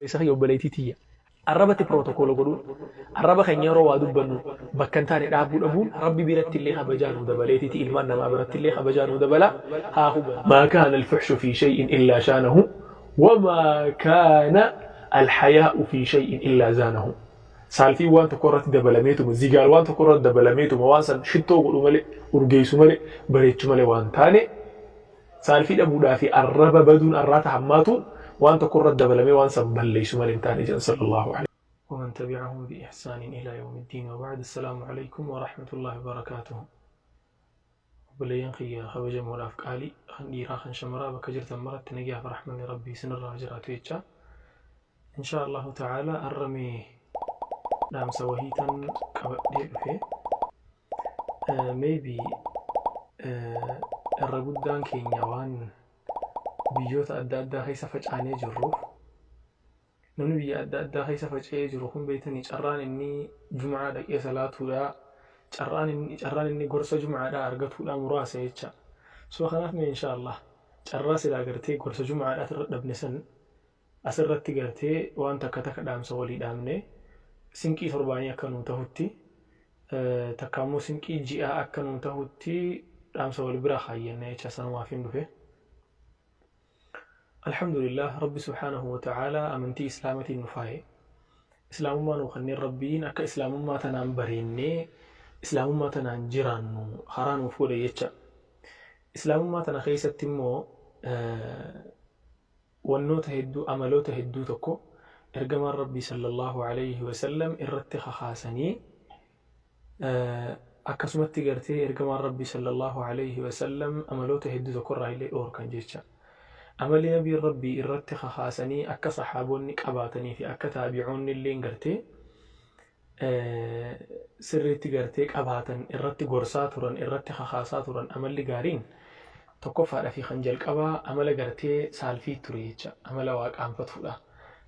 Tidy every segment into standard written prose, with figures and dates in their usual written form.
Obboleessa kiyya, obboleettii tiyya. Arrabatti pirootokola godhuun, arraba keenya yeroo waa dubbannu bakka hin taane dhaabuu dhabuun Rabbi biratti illee kabajaa nuu dabaleetiiti, ilmaan namaa biratti illee kabajaa nuu dabala haa hubannu. Maa kaana alfuhshu fi shay'in illaa shaanahu wamaa kaana alhayaa'u fi shay'in illaa zaanahu. Saalfiin waan tokko irratti dabalameetuma, zigaal waan tokko irratti dabalameetuma waan san shittoo godhu malee, urgeessu malee, bareechu malee waan taane. Saalfii dhabuudhaa fi arraba baduun arraata hammaatuun waan tokko irratti dabalamee waan san balleessu malee hin taane jedhan sallallahu alaihi. ومن تبعهم بإحسان إلى يوم الدين وبعد. السلام عليكم ورحمة الله وبركاته. Obboleeyyan kiyya kabajamoodhaaf qaalii, kan dhiiraa kan shamaraa, bakka jirtan maratti nagayaaf rahmanni Rabbii isinirraa haa jiraatu jecha, insha Allahu ta'ala arra mee dhaamsa wahiitan qabadhee dhufe. Maybe irra guddaan keenya waan biyyoota adda addaa keessa facaanee jirruuf, namni biyya adda addaa keessa faca'ee jiru kun, beektanii, carraan inni jum'aa dhaqee salaatuudha, carraan inni gorsa jum'aadhaa argatuudha muraasa jecha. So kanaaf mee insha Allah carraa silaa gartee gorsa jum'aadhaa irra dhabne san asirratti gartee waan takka takka dhaamsa walii dhaamne, sinqii torbaanii akka nuu tahutti, takka ammoo sinqii ji'aa akka nuu tahutti dhaamsa wal bira kaayyanne jecha. Sanumaaf hin dhufe. Alhamdulillah, Rabbi subhaanahu wa ta'ala amantii Islaamatiin nu faaye. Islaamummaa nuu kanneen Rabbiin akka Islaamummaa tanaan bareennee Islaamummaa tanaan jiraannu karaa nuuf godhe jecha. Islaamummaa tana keessatti immoo wannoota hedduu, amaloota hedduu tokko ergamaan Rabbii sallallahu alayhi wasallam irratti kakaasanii, akkasumatti gartee ergamaan Rabbii sallallahu alayhi wasallam amaloota hedduu tokko irraa illee dhoorkan jecha. Amalli nabiin Rabbii irratti kakaasanii akka saxaabonni qabaatanii fi akka taabi'oonni illee gartee sirriitti gartee qabaatan irratti gorsaa turan, irratti kakaasaa turan, amalli gaariin tokkoffaadha fi kan jalqabaa amala gartee saalfii ture jecha, amala waa qaanfatuudha,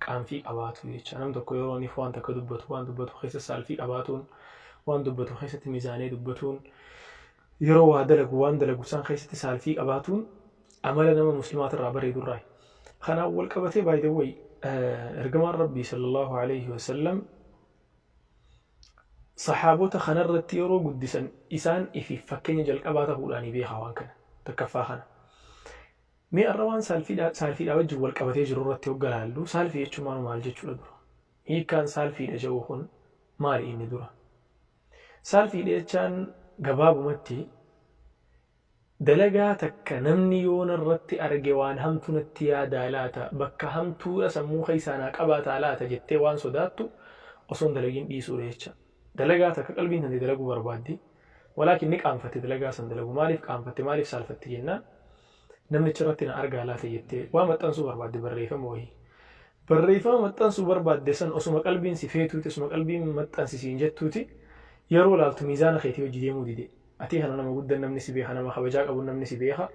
qaanfii qabaatu jecha. Nam tokko yeroo inni waan takka dubbatu, waan dubbatu keessa saalfii qabaatuun, waan dubbatu keessatti mizaanee dubbatuun, yeroo waa dalagu waan dalagu san keessatti saalfii qabaatuun amala nama muslimaatirraa bareedurraa. Kanaan wal qabatee, by the way, ergamaan Rabbii sallallahu alayhi wasallam saxaabota kanarratti yeroo guddisan isaan ifi fakkeenya jalqabaa ta'uudhaan beekaa waan kana takkaffaa kana. Mee arra waan saalfiidhaa wajjin wal qabatee jiru irratti hogga laallu, saalfii jechuun maal maal jechuudha dura? Hiikkaan saalfiidha jedhu kun maali inni dura? Saalfiidha jechaan gabaabumatti dalagaa takka namni yoo narratti arge waan hamtuu natti yaadaa laata, bakka hamtuudha sammuu keessaa naa qabaataa laata jettee waan sodaattu osoo hin dalagin dhiisuudha jecha. Dalagaa takka qalbiin tante dalaguu barbaaddi. Walaakin ni qaanfatte dalagaa san dalagu. Maaliif qaanfatte, maaliif saalfatte jennaan, namnicha irratti na argaa laata jettee waa maxxansuu barbaadde, barreeffama wayii. Barreeffama maxxansuu barbaadde san osuma qalbiin si feetuuti, osuma qalbiin maxxansi siin jettuuti, yeroo laaltu miizaana keetii hojii deemuu dide. Ati kana nama guddan namni si beeka, nama kabajaa qabu namni si beeka.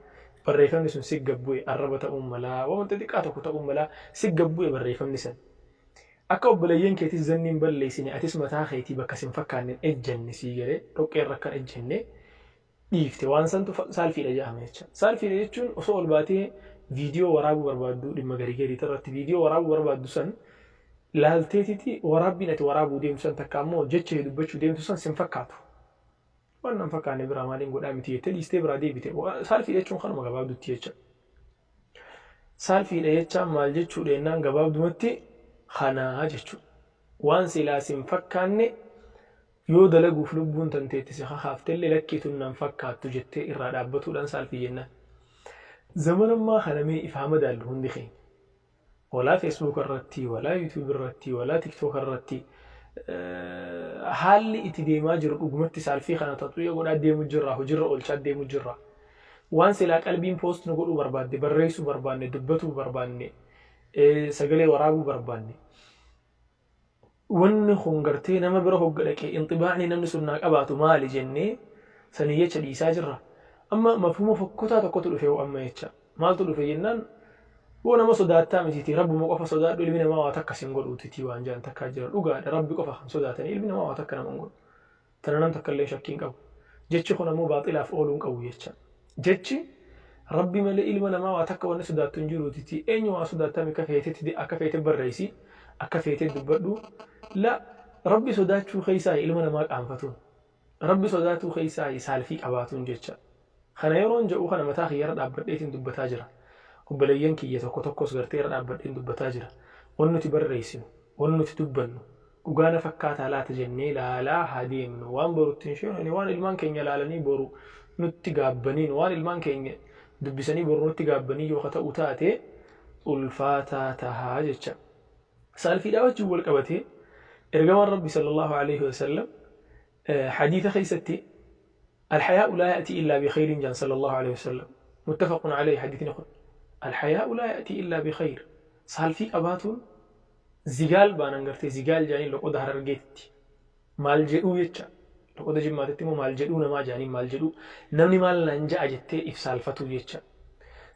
Barreeffamni sun si gabbu'e, arraba ta'uun malaa, waan xixiqqaa tokko ta'uun malaa, si gabbu'e barreeffamni san. Akka obboleeyyan keetis zanniin balleessine, atis mataa keetii bakka sin fakkaanneen ejjanne, sii galee dhoqqeerra akkan ejjenne dhiifte, waan santu saalfiidha jedhama jecha. Saalfiidha jechuun osoo ol baatee viidiyoo waraabuu barbaaddu, dhimma garii garii irratti viidiyoo waraabuu barbaaddu san laalteetiti, waraabbiin ati waraabuu deemtu san takka ammoo jecha dubbachuu deemtu san sin fakkaatu. Waan nan fakkaanne biraa maaliin godhaa miti jettee dhiistee biraa deebite. Saalfiidha jechuun kanuma gabaabdutti jecha. Saalfiidha jechaan maal jechuudha jennaan, gabaabdumatti kanaa jechuudha. Waan silaa sin fakkaanne yoo dalaguuf lubbuun tanteetti si kakaaftellee, lakkii tun nan fakkaattu jettee irraa dhaabbatuudhaan saalfii jennaan. Zaman ammaa kana mee ifaa madaallu hundi keenya. Walaa Facebook irratti, walaa YouTube irratti, walaa TikTok irratti haalli itti deemaa jiru dhugumatti saalfii kana taxuuya godhaa deemu jirra, hojiirra oolchaa deemu jirra. Waan silaa qalbiin post nu godhuu barbaadde, barreessuu barbaanne, dubbatuu barbaanne, sagalee waraabuu barbaanne. Wanni kun gartee nama bira hogga dhaqee inxibaacni namni sun naa qabaatu maali jennee sanii jecha dhiisaa jirra. Amma mafhuma fokkotaa tokkotu dhufe amma jecha. Maaltu dhufe jennaan, yoo nama sodaattaa mitiiti, Rabbuma qofa sodaadhu, ilmi namaa waa takka sin godhuutiti waan jedhan takkaa jira. Dhugaadha, Rabbi qofa kan sodaatanii ilmi namaa waa takka nama hin godhu. Tana nam takka illee shakkii hin qabu. Jechi kun ammoo baaxilaaf ooluu hin qabu jecha. Jechi Rabbi malee ilma namaa waa takka wanni sodaattu hin jiruutiti, eenyu waa sodaattame, akka feetetti akka feete barreessi. Akka feetee dubbadhu. La Rabbi sodaachuu keessaa ilma namaa qaanfatuun. Rabbi sodaatuu keessaa saalfii qabaatuun jecha. Kana yeroon jedhu kana mataa kiyyarra dhaabbadheetiin dubbataa jira. Obboleeyyan kiyya tokko tokkos gartee irra dhaabbadheen dubbataa jira. Wanni nuti barreessinu, wanni nuti dubbannu dhugaa na fakkaataa laata jennee laalaa haa deemnu. Waan boru ittiin sheenu waan ilmaan keenya laalanii boru nutti gaabbaniin waan ilmaan keenya dubbisanii boru nutti gaabbanii yoo ta'u taate ulfaataa tahaa jecha. Saalfiidhaa wajjin wal qabatee ergamaan Rabbi sallallahu alaihi wasallam hadiisa keessatti الحياء لا يأتي إلا بخير جان صلى الله عليه وسلم متفق عليه حديث نخل الحياء لا يأتي إلا بخير saalfii qabaatuun zigaal baanan gartee zigaal jaaniin loqoda Harargeetti maal jedhuu jecha loqoda Jimmaatitti immoo maal jedhuu namaa jaaniin maal jedhuu namni maal naan ja'a jettee if saalfatuu jecha.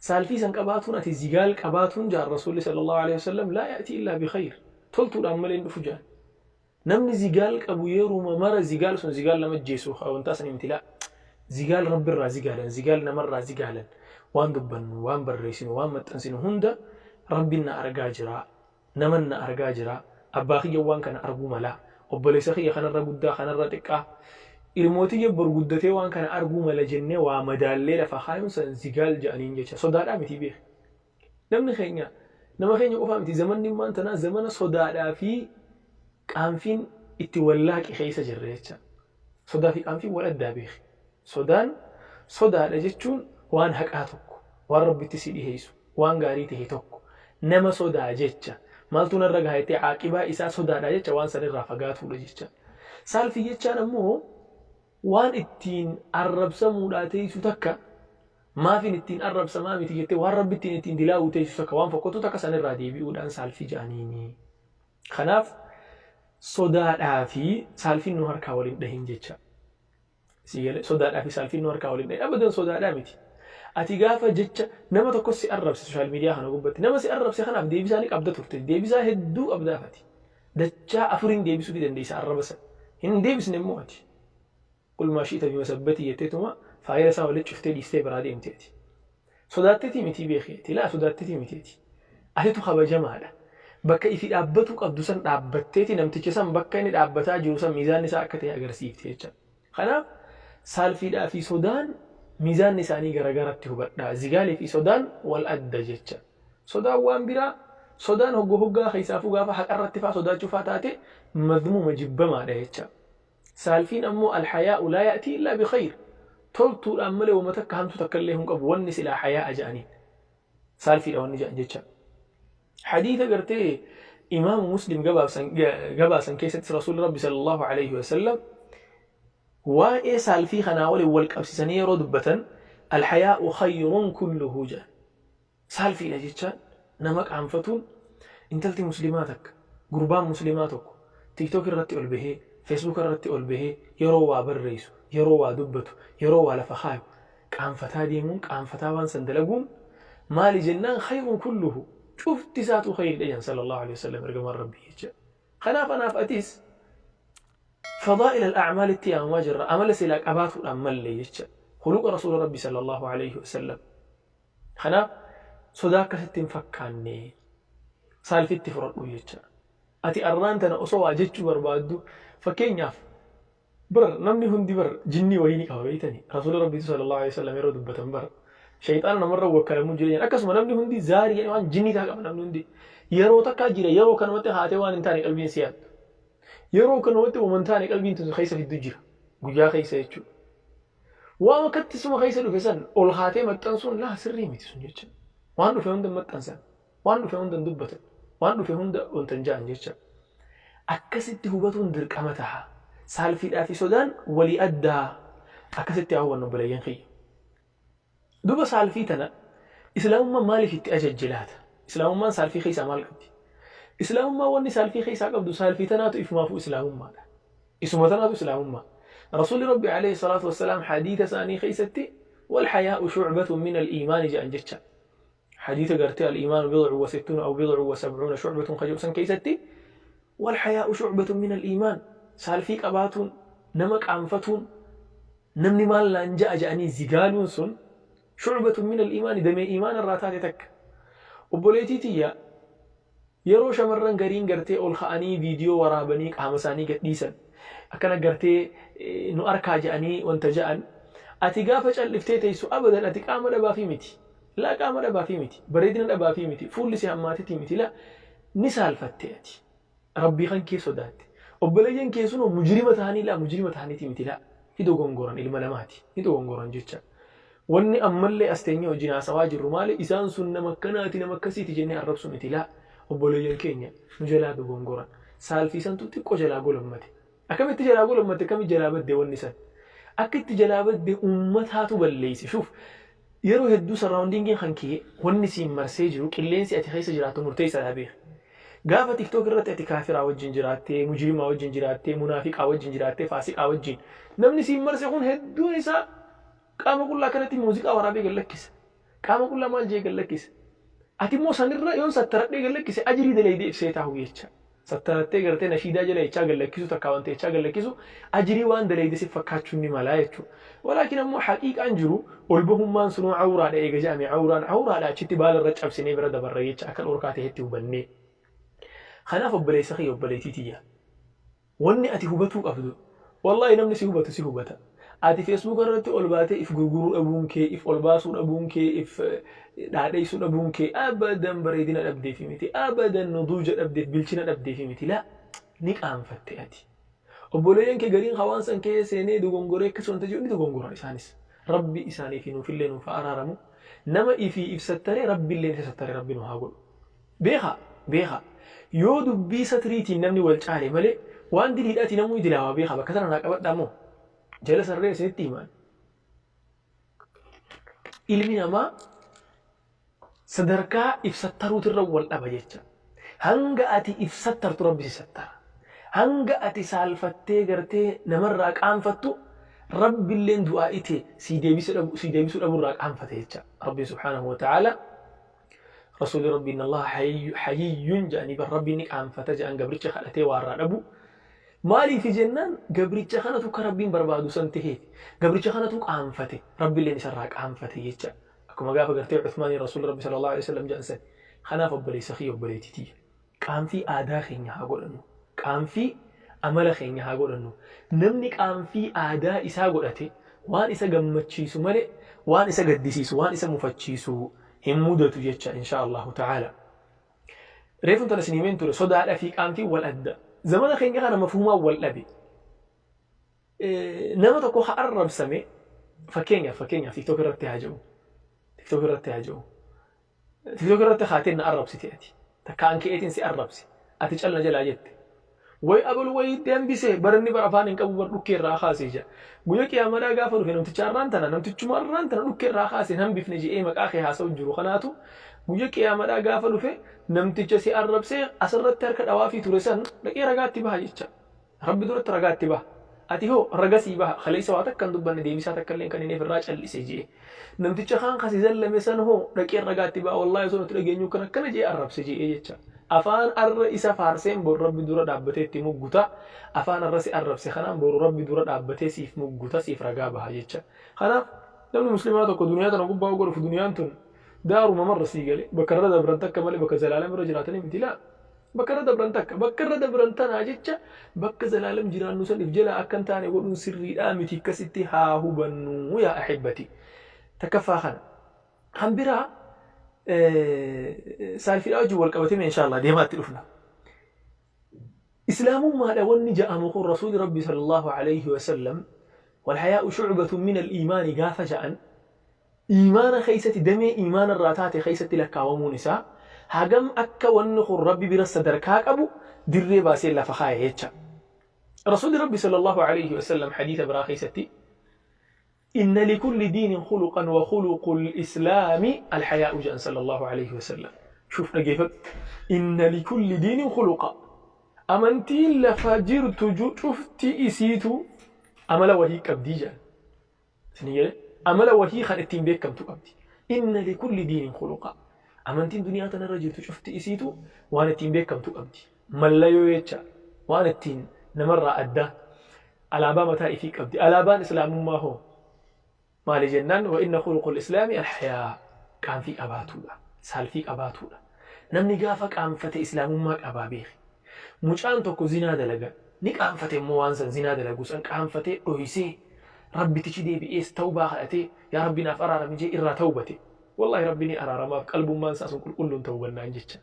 Saalfii san qabaatuun ati zigaal qabaatuun jaan Rasuulli sallallahu alaihi wasallam laa ya'tii illaa bikhayr toltuudhaan malee hin dhufu jaan. Namni zigaal qabu yeruma mara zigaal sun zigaal nama jeessu wantaa san miti laa. Zigaal Rabbirraa zigaalan, zigaal namarraa zigaalan waan dubbannu, waan barreessinu, waan maxxansinu hunda Rabbiin na argaa jira, naman na argaa jira, abbaa kiyya waan kana arguu mala, obboleessa kiyya kanarra guddaa kanarra xiqqaa, ilmootiyya bor guddatee waan kana arguu mala jennee waa madaallee lafa kaayuun san zigaal jedhaniin jecha sodaadhaa miti beek. Namni keenya nama keenya qofaa miti zamanni immaan tanaa zamana sodaadhaa fi qaanfiin itti wallaaqe keessa jirra jecha. Sodaa fi qaanfiin wal addaa beeki. Sodaan sodaadha jechuun waan haqaa tokko, waan Rabbitti si dhiheessu, waan gaarii ta'e tokko nama sodaa jecha maaltu narra gaha jettee caaqibaa isaa sodaadha jecha waan sanirraa fagaatuudha jecha. Saalfii jechaan ammoo waan ittiin arrabsamuudhaa teessu takka maafin ittiin arrabsamaa miti jettee waan Rabbi ittiin ittiin dilaa'uu teessu takka waan fokkotu takka sanirraa deebi'uudhaan saalfii ja'aniini. Kanaaf sodaadhaa fi saalfiin nu harkaa waliin dhahin jecha. Sodaadhaa fi saalfiin nu harkaa waliin dhahin abadan sodaadhaa miti. Ati gaafa jecha nama tokko si arrabse social media kana gubbatti nama si arrabse kanaaf deebisaa ni qabda turte deebisaa hedduu qabdaaf ati. Dachaa afuriin deebisuu ni dandeessa arraba sana. Hin deebisne immoo ati. Qul maa shi'ta bimasabbatii jetteetuma faayila isaa walitti cuftee dhiistee biraa deemte ati. Sodaatteetii mitii beeki ati laa sodaatteetii miti ati. Atitu kabajamaadha. Bakka ifi dhaabbatuu qabdu san dhaabbatteeti namticha san bakka inni dhaabbataa jiru san miizaanni isaa akka ta'e agarsiifte jecha. Kanaaf saalfiidhaa fi sodaan miizaanni isaanii garagaratti hubadhaa. Zigaalii fi sodaan wal adda jecha. Sodaan waan biraa sodaan hogga hoggaa keessaafuu gaafa haqarratti faa sodaachuu faa taate madmuuma jibbamaadha jecha. Saalfiin ammoo alhayaa'u laa ya'tii illaa bikhayr. Toltuudhaan malee wama takka hamtuu takka illee hin qabu wanni silaa hayaa'a jedhaniin. Saalfiidha wanni jedhan jecha. Hadiisa gartee Imaamu Muslim gabaasan keessatti Rasuulli Rabbi sallallahu alaihi wasallam waa'ee saalfii kanaa waliin wal qabsiisanii yeroo dubbatan alhayaa'u khayrun kulluhu jedhan. Saalfiidha jechaan nama qaanfatuun intalti muslimaa takka gurbaan muslimaa tokko TikTok irratti ol bahee Facebook irratti ol bahee yeroo waa barreessu yeroo waa dubbatu yeroo waa lafa kaayu qaanfataa deemuun qaanfataa waan san dalaguun maali jennaan khayrun kulluhu cufti isaatu khayriidha jedhan sallallahu alaihi wasallam ergamaan Rabbii jecha. Kanaaf anaaf atis fadaa'il al-a'maalitti yaamamaa jirra amala silaa qabaatuudhaan mallee jecha khuluqa rasuula Rabbii sallallahu alaihi wasallam. Kanaaf sodaa akkasitti hin fakkaanne saalfitti fudhadhu jecha. Ati arraan tana osoo waa jechuu barbaaddu fakkeenyaaf bar namni hundi bar jinnii wayii ni qaba beektani. Rasuula Rabbiitu sallallahu alaihi wasallam yeroo dubbatan bar shayxaana namarra wakkalamuu jira jedhan akkasuma namni hundi zaarii jedhee waan jinnii taa qaba namni hundi. Yeroo takkaa jira yeroo kanumatti haatee waan hin taane qalbiin si yaaddu. Yeroo kanumatti waan hin taane qalbiin tun keessa fiddu jira. Guyyaa keessa jechuudha. Waan akkatti suma keessa dhufe san ol kaatee maxxansuun laa sirrii miti sun jecha. Waan dhufe hunda hin maxxansan. Waan dhufe hunda hin dubbatan. Waan dhufe hunda wanta hin ja'an jecha. Akkasitti hubatuun dirqama taha. Saalfiidhaa fi sodaan walii addaa. Akkasitti haa hubannu obboleeyyan kiyya. Duba saalfii tana Islaamummaan maaliif itti ajajje laata? Islaamummaan saalfii keessaa maal qabdi? Islaamummaan wanni saalfii keessaa qabdu saalfii tanaatu ifumaafuu Islaamummaadha. Isuma tanaatu Islaamummaa. Rasuulli Rabbi alayhi salaatu wassalaam hadiisa isaanii keessatti wal hayaa'u shu'batun min al-iimaani jedhan jecha. Hadiisa gartee al-iimaanu bid'u wa sittuuna aw bid'u wa sab'uuna shu'batun ka jedhu san keessatti wal hayaa'u shu'batun min al-iimaan saalfii qabaatuun nama qaanfatuun namni maal naan ja'a ja'anii zigaaluun sun shu'batun min al-iimaani damee iimaana irraa taate takka. Obboleetii tiyya Yeroo shamarran gariin gartee ol ka'anii viidiyoo waraabanii qaama isaanii gadhiisan, akkana gartee nu arkaa je'anii wanta je'an, ati gaafa cal'iftee teessu abadan ati qaama dhabaafii miti. Laa, qaama dhabaafii miti. Bareedina dhabaafii miti. Fuulli si hammaatetii miti. Laa, ni saalfatte ati. Rabbii kan kee sodaatte. Obboleeyyan kee sunoo mujrima ta'anii? Laa, mujrima ta'aniiti miti. Laa, ni dogongoran, ilma namaati. Ni dogongoran jecha. Wanni ammallee as teenyee wajjin haasawaa jirru maali? Isaan sun nama akkanaati, nama akkasiiti jennee arrabsu miti. Laa, obboleeyyan keenya nu jalaa dogongoran. Saalfiisantu xiqqoo jalaa golammate. Akkamitti jalaa golammate? Akkamitti jalaa badde wanni san? Akka itti jalaa badde ummataatu balleeyse. Shuuf, yeroo hedduu surroundingiin kan kee, wanni siin marsee jiru, qilleensi ati keessa jiraattu murteessaadha beeki. Gaafa TikTok irratti ati kaafiraa wajjin jiraattee, mujrimaa wajjin jiraattee, munaafiqaa wajjin jiraattee, faasiqaa wajjin, namni siin marse kun hedduun isaa qaama qullaa kanatti muuziqaa waraabee gad lakkisa. Qaama qullaa maal jee gad lakkisa. Ati immoo sanirra yoon sattaradhee gad lakkise ajrii dalaydee ibsee taahu jecha. Sattarattee gartee nashiidaa jala jechaa gad lakkisu, takkaa wanta jechaa gad lakkisu ajrii waan dalayde si fakkaachuun ni malaa jechuudha. Walaakin ammoo haqiiqaan jiru ol bahummaan sunuu awraadha eega jedhame, awraan awraadha, achitti baala irra cabsinee bira dabarra jecha, akka dhorkaa ta'etti hubannee. Kanaaf obboleessa kiyya, obboleettii tiyya, wanni ati hubatuu qabdu, wallaahi namni si hubatu si hubata. Ati Facebook irratti ol baatee if gurguruu dhabuun kee, if ol baasuu dhabuun kee, if dhaadheessuu dhabuun kee abadan bareedina dhabdeefi miti, abadan nuduuja dhabdeef, bilchina dhabdeefi miti. Laa, ni qaanfatte ati. Obboleeyyan kee gariin hawaan san keessa seenee dogongoree akkas wanta jiru ni dogongoran isaanis. Rabbi isaanii fi nuufillee nuuf haa araaramu. Nama ifii if sattaree Rabbillee isa sattare Rabbi nu haa godhu. Beekaa, beekaa. Yoo dubbii satriitiin namni wal caale malee waan diliidhaatii namuu ni dilaawaa beekaa, bakka tana naa qabadhaa immoo jala sarree isinitti himaan. Ilmi namaa sadarkaa if sattaruutirra wal dhaba jecha. Hanga ati if sattartu Rabbi si sattara. Hanga ati saalfattee gartee namarraa qaanfattu Rabbilleen du'aa'ii tee sii deebisuu dhaburraa qaanfate jecha. Rabbiin subhaanahu wa ta'aala, Rasuulli Rabbi, inna Allaha hayiyyun jedhanii bar, Rabbiin ni qaanfata jedhan gabricha kadhatee waa irraa dhabu. Maaliifi jennaan, gabricha kanatu akka Rabbiin barbaadu san taheef, gabricha kanatu qaanfate, Rabbilleen isarraa qaanfate jecha. Akkuma gaafa gartee Uthmaanii Rasuulli Rabbi sallallahu alaihi wasallam jedhan san. Kanaaf obboleessa kiyya, obboleettii tiyya, qaanfii aadaa keenya haa godhannu. Qaanfii amala keenya haa godhannu. Namni qaanfii aadaa isaa godhate waan isa gammachiisu malee waan isa gaddisiisu, waan isa mufachiisu hin mudatu jecha, insha Allahu ta'ala. Reefun tana isin himeen ture, sodaadha fi qaanfiin wal adda. Zamana keenya kana mafhuumaan wal dhabe. Nama tokko ha arrabsame, fakkeenyaaf TikTok irratti haa jedhu. TikTok irratti haa jedhu. TikTok irratti kaateen na arrabsite ati. Takka an ka'eetiin si arrabse. Ati calna jalaa jette. Way abalu wayiitti hambise, baranni bara afaan hin qabu bar, dhukkee irraa kaasee jira. Guyyaa qiyaamadhaa gaafa dhufe namticha arraan tana, namtichuma arraan tana dhukkee irraa kaasee hin hambifne je'ee maqaa kee haasa'u jiru kanaatu guyyaa qiyaamadhaa gaafa dhufe namticha si arrabsee asirratti harka dhawaafii ture san dhaqee ragaatti baha jecha. Rabbi duratti ragaatti baha. Ati hoo raga sii baha, kaleessa waa takka hin dubbanne, deebisaa takka illee kan hin irraa callise je'e. Namticha kaan kasi zallame san hoo dhaqee ragaatti baha, wallaahi osoo nuti dhageenyu kan akkana je'e arrabse je'e jecha. Afaan arra isa faarseen boru Rabbi dura dhaabbatee itti mugguta. Afaan arra si arrabse kanaan boru Rabbi dura dhaabbatee siif mugguta, siif ragaa baha jecha. Kanaaf namni muslimaa tokko duniyaa tana gubbaa yoo godhufu, duniyaan tun daaruma marra sii gale, bakka irra dabran takka malee bakka zalaalam irra jiraatanii miti. Laa, bakka irra dabran takka, bakka irra dabran tanaa jecha bakka zalaalam jiraannu san if jalaa akka hin taane godhuun sirriidhaa miti, akkasitti haa hubannu yaa ahibbati. Takkaffaa kana. Kan biraa saalfiidhaa wajjin wal qabatee mee inshallah deemaatti dhufna. Islaamummaadha wanni ja'amu kun, Rasuuli Rabbi sallallahu alayhi wa sallam walhayaa'u shu'batun min al-iimaani gaafa ja'an, iimaana keessatti damee iimaana irraa taate keessatti lakkaawamuun isaa hagam akka wanni kun Rabbi bira sadarkaa qabu dirree baasee lafa kaa'e jecha. Rasuuli Rabbi sallallahu alayhi wa sallam hadiisa biraa keessatti inna likulli diinin khuluqan wa khuluqul islaami alhayaa'u jedhan sallallahu alayhi wa sallam. Shuuf, dhageeffadhu. Inna likulli diinin khuluqa. Amantiin lafa jirtu cufti isiitu amala wahii qabdii jedhan. Isin jedhe, amala wahii kan ittiin beekamtu qabdi. Inna likulli diinin khuluqa. Amantiin duniyaa tanarra jirtu cufti isiitu waan ittiin beekamtu qabdi. Mallayoo jecha, waan ittiin namarraa addaa. Alaabaa mataa ifii qabdi. Alaabaan islaamummaa hoo maali jennaan, wa inna khuluqul islaami alhayaa, qaanfii qabaatuudha. Saalfii qabaatuudha. Namni gaafa qaanfate islaamummaa qabaa beeki. Mucaan tokko zinaa dalaga. Ni qaanfate immoo waan san zinaa dalagu san qaanfatee dhoysee Rabbitichi deebi'ees tawbaa kadhatee yaa Rabbi naaf araarami jee irraa tawbate. Wallaahi Rabbi ni araaramaaf qalbummaan isaa sun qulqulluun tawbannaan jecha.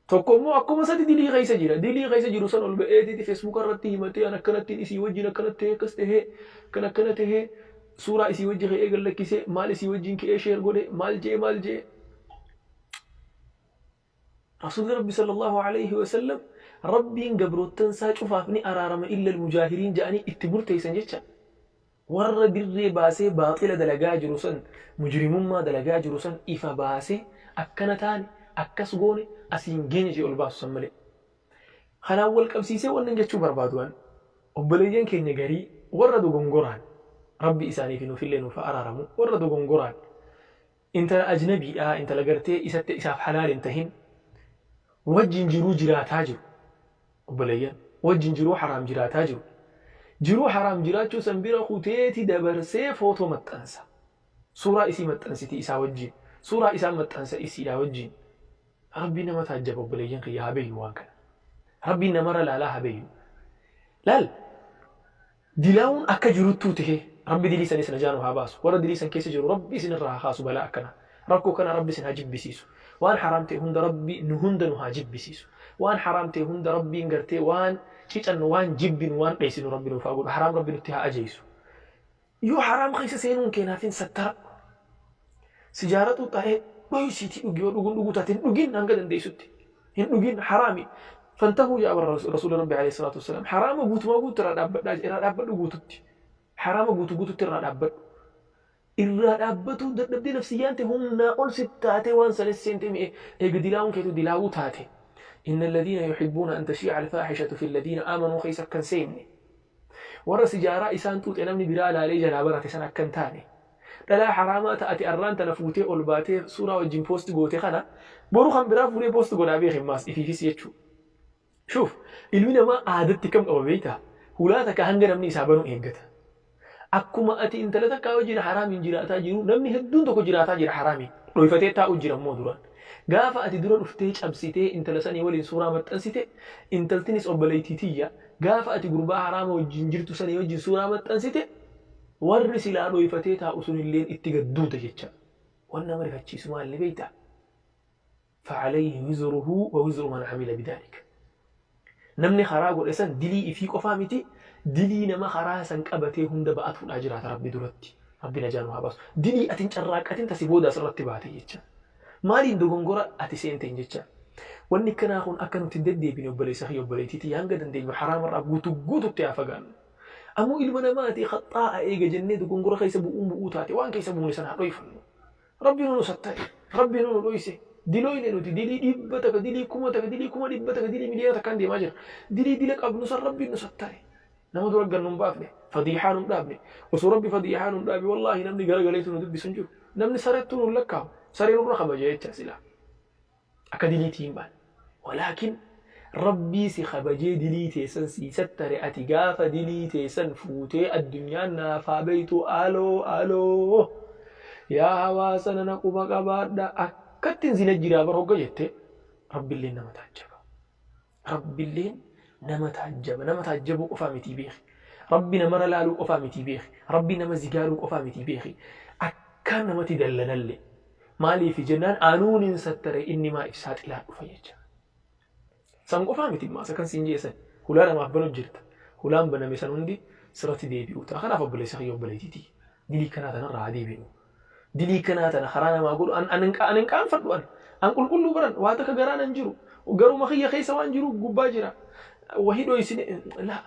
Tokko immoo akkuma sadi dilii keessa jira. Dilii keessa jiru san ol ba'eetiiti feesbuuka irratti himatee an akkanattiin isii wajjin akkanatti ta'ee akkas tahee kan akkana tahee suuraa isii wajji ka'ee gad lakkisee maal isii wajjin ka'ee sheer godhe maal je'e maal je'e. Rasuulli Rabbi sallallahu alayhi wa sallam Rabbiin gabroottan isaa cufaaf ni araarama illa al-mujaahiriin ja'anii itti murteessan jecha. Warra dirree baasee baaxila dalagaa jiru san, mujrimummaa dalagaa jiru san ifa baasee akkana taane, akkas goone, asiin geenye jedhee ol baasu san malee. Kanaan wal qabsiisee wannin jechuu barbaadu an, obboleeyyan keenya garii warra dogongoraan, Rabbi isaanii fi nuufillee nuuf haa araaramu, warra dogongoraan intala ajnabiidhaa, intala gartee isatti isaaf halaal hin tahin wajjin jiruu jiraataa jiru. Obboleeyyan, wajjin jiruu haraam jiraataa jiru. Jiruu haraam jiraachuu san bira kuteeti dabarsee footoo maxxansa. Suuraa isii maxxansiti isaa wajjin. Suuraa isaa maxxansa isiidhaa wajjin. Rabbiin nama taajjaba obboleeyyan kiyya haa beeynu waan kana. Rabbiin namarra laalaa haa beeynu. Laal Dilaawuun akka jiruttuu tahee, Rabbi dilii sanis najaa nu haa baasu. Warra dilii san keessa jiru Rabbi isinirraa haa kaasu balaa akkanaa. Rakkoo kana Rabbi isin haa jibbisiisu. Waan haraam ta'e hunda Rabbi nu hunda nu haa jibbisiisu. Waan haraam ta'e hunda Rabbiin gartee waan cicannu, waan jibbinu, waan dheessinu Rabbi nuuf haa godhu. Haraam Rabbi nutti haa ajeessu. Yoo haraam keessa seenuun kee naaf hin sattara. Sijaara xuuxxaa dhoysiitii dhugi yoo dhuguun dhuguu taate hin dhugin hanga dandeessutti. Hin dhugin haraami. Fantahuu yaa bara rasuula rabbi alayhi salaatu wassalaam. Haraama guutumaa guutu irraa dhaabbadhaa irraa dhaabbadhu guututti. Haraama guutu guututti irraa dhaabbadhu. Irraa dhaabbatuu dadhabdee nafsiyyaan ta'e humnaa ol si taatee waan sanis seente mi'e eega dilaawuun keetu dilaawuu taate. Inna alladhiina yuhibbuuna an tashii'a alfaahishatu fi alladhiina aamanuu keessa akka hin seenne. Warra sijaaraa isaan xuuxe namni biraa laalee jalaa barate san akka hin taane. Dhalaa haraamaa ta ati arraan tana fuutee ol baatee suuraa wajjin post goote kana boru kan biraa fuudhee post godhaa beeki ammaas ifiifis jechuu. Shuuf ilmi namaa aadatti kam qaba beektaa? Hulaa takka hanga namni isaa banu eeggata. Akkuma ati intala takkaa wajjin haraamiin jiraataa jiru namni hedduun tokko jiraataa jira haraamiin. Dhoyfatee taa'u jira immoo duraan. Gaafa ati dura dhuftee cabsitee intala sanii waliin suuraa maxxansite intaltinis obboleettii tiyya gaafa ati gurbaa haraama wajjin jirtu sanii wajjin suuraa maxxansite warri silaa dhoyfatee taa'u sunilleen itti gad duuta jecha. Wan nama rifachiisu maal ni beektaa? Facalayhi wizruhu wa wizru man amila bidhalik. Namni karaa godhe san dilii ifii qofaa miti dilii nama karaa san qabatee hunda ba'atuudhaa jiraata Rabbi duratti. Rabbi najaa nu haa baasu. Dilii ati hin carraaqqatin tasi booda asirratti baate jecha. Maaliin dogongora ati seenteen jecha. Wanni akkanaa kun akka nuti hin deddeebine obboleessa kiyya obboleettii tiyya hanga dandeenyu haraamarraa guutuu guututti haa fagaannu. Ammoo ilma namaati khaxxaa'a eega jennee dogongora keessa bu'uun bu'uu taate waan keessa buune sana haa dhoyfannu. Rabbi nu sattare, Rabbi nu dhoyse. Dilooyne nuti dilii 100, dilii 1000, dilii 100,000, dilii miliyoona takkaan deemaa jira. Dilii dila qabnu san Rabbi nu sattare. Nama dura gan nun baafne, fadiihaa nun dhaabne. Osoo Rabbi fadiihaa nun dhaabe wallaahi namni garagaleetu nu dubbisu hin jiru. Namni sareettuu nun lakkaa'u. Saree nurra kabaja jecha silaa. Akka diliitii hin baane. Walaakin Rabbii si kabajee dilii tee san sii sattare ati gaafa dilii tee san fuutee addunyaan naaf haa beeytu aloo aloo yaa hawaasa nana quba qabaadha akkattiin zina jiraa bar hogga jette Rabbilleen nama taajjaba. Rabbilleen nama taajjaba. Nama taajjabuu qofaa mitii beeki. Rabbi namarra laaluu qofaa mitii beeki. Rabbi nama zigaaluu qofaa mitii beeki. Akkaan namatti dallanalle. Maaliif jennaan anuun hin sattare inni maa if saaxilaa dhufa jecha. San qofaa miti maas akkan siin jeessan. Hulaa namaaf banu jirta. Hulaan baname san hundi sirratti deebi'uu ta'a. Kanaaf obboleessa kiyya obboleettii tiyya. Dilii kanaa tanarraa haa deebinu. Dilii kanaa tana karaa namaa godhu an an hin an hin qaanfadhu an. An qulqulluu baran waa takka garaa nan jiru. Garuma kiyya keessa waan jiru gubbaa jira. Wahi dhoysine laa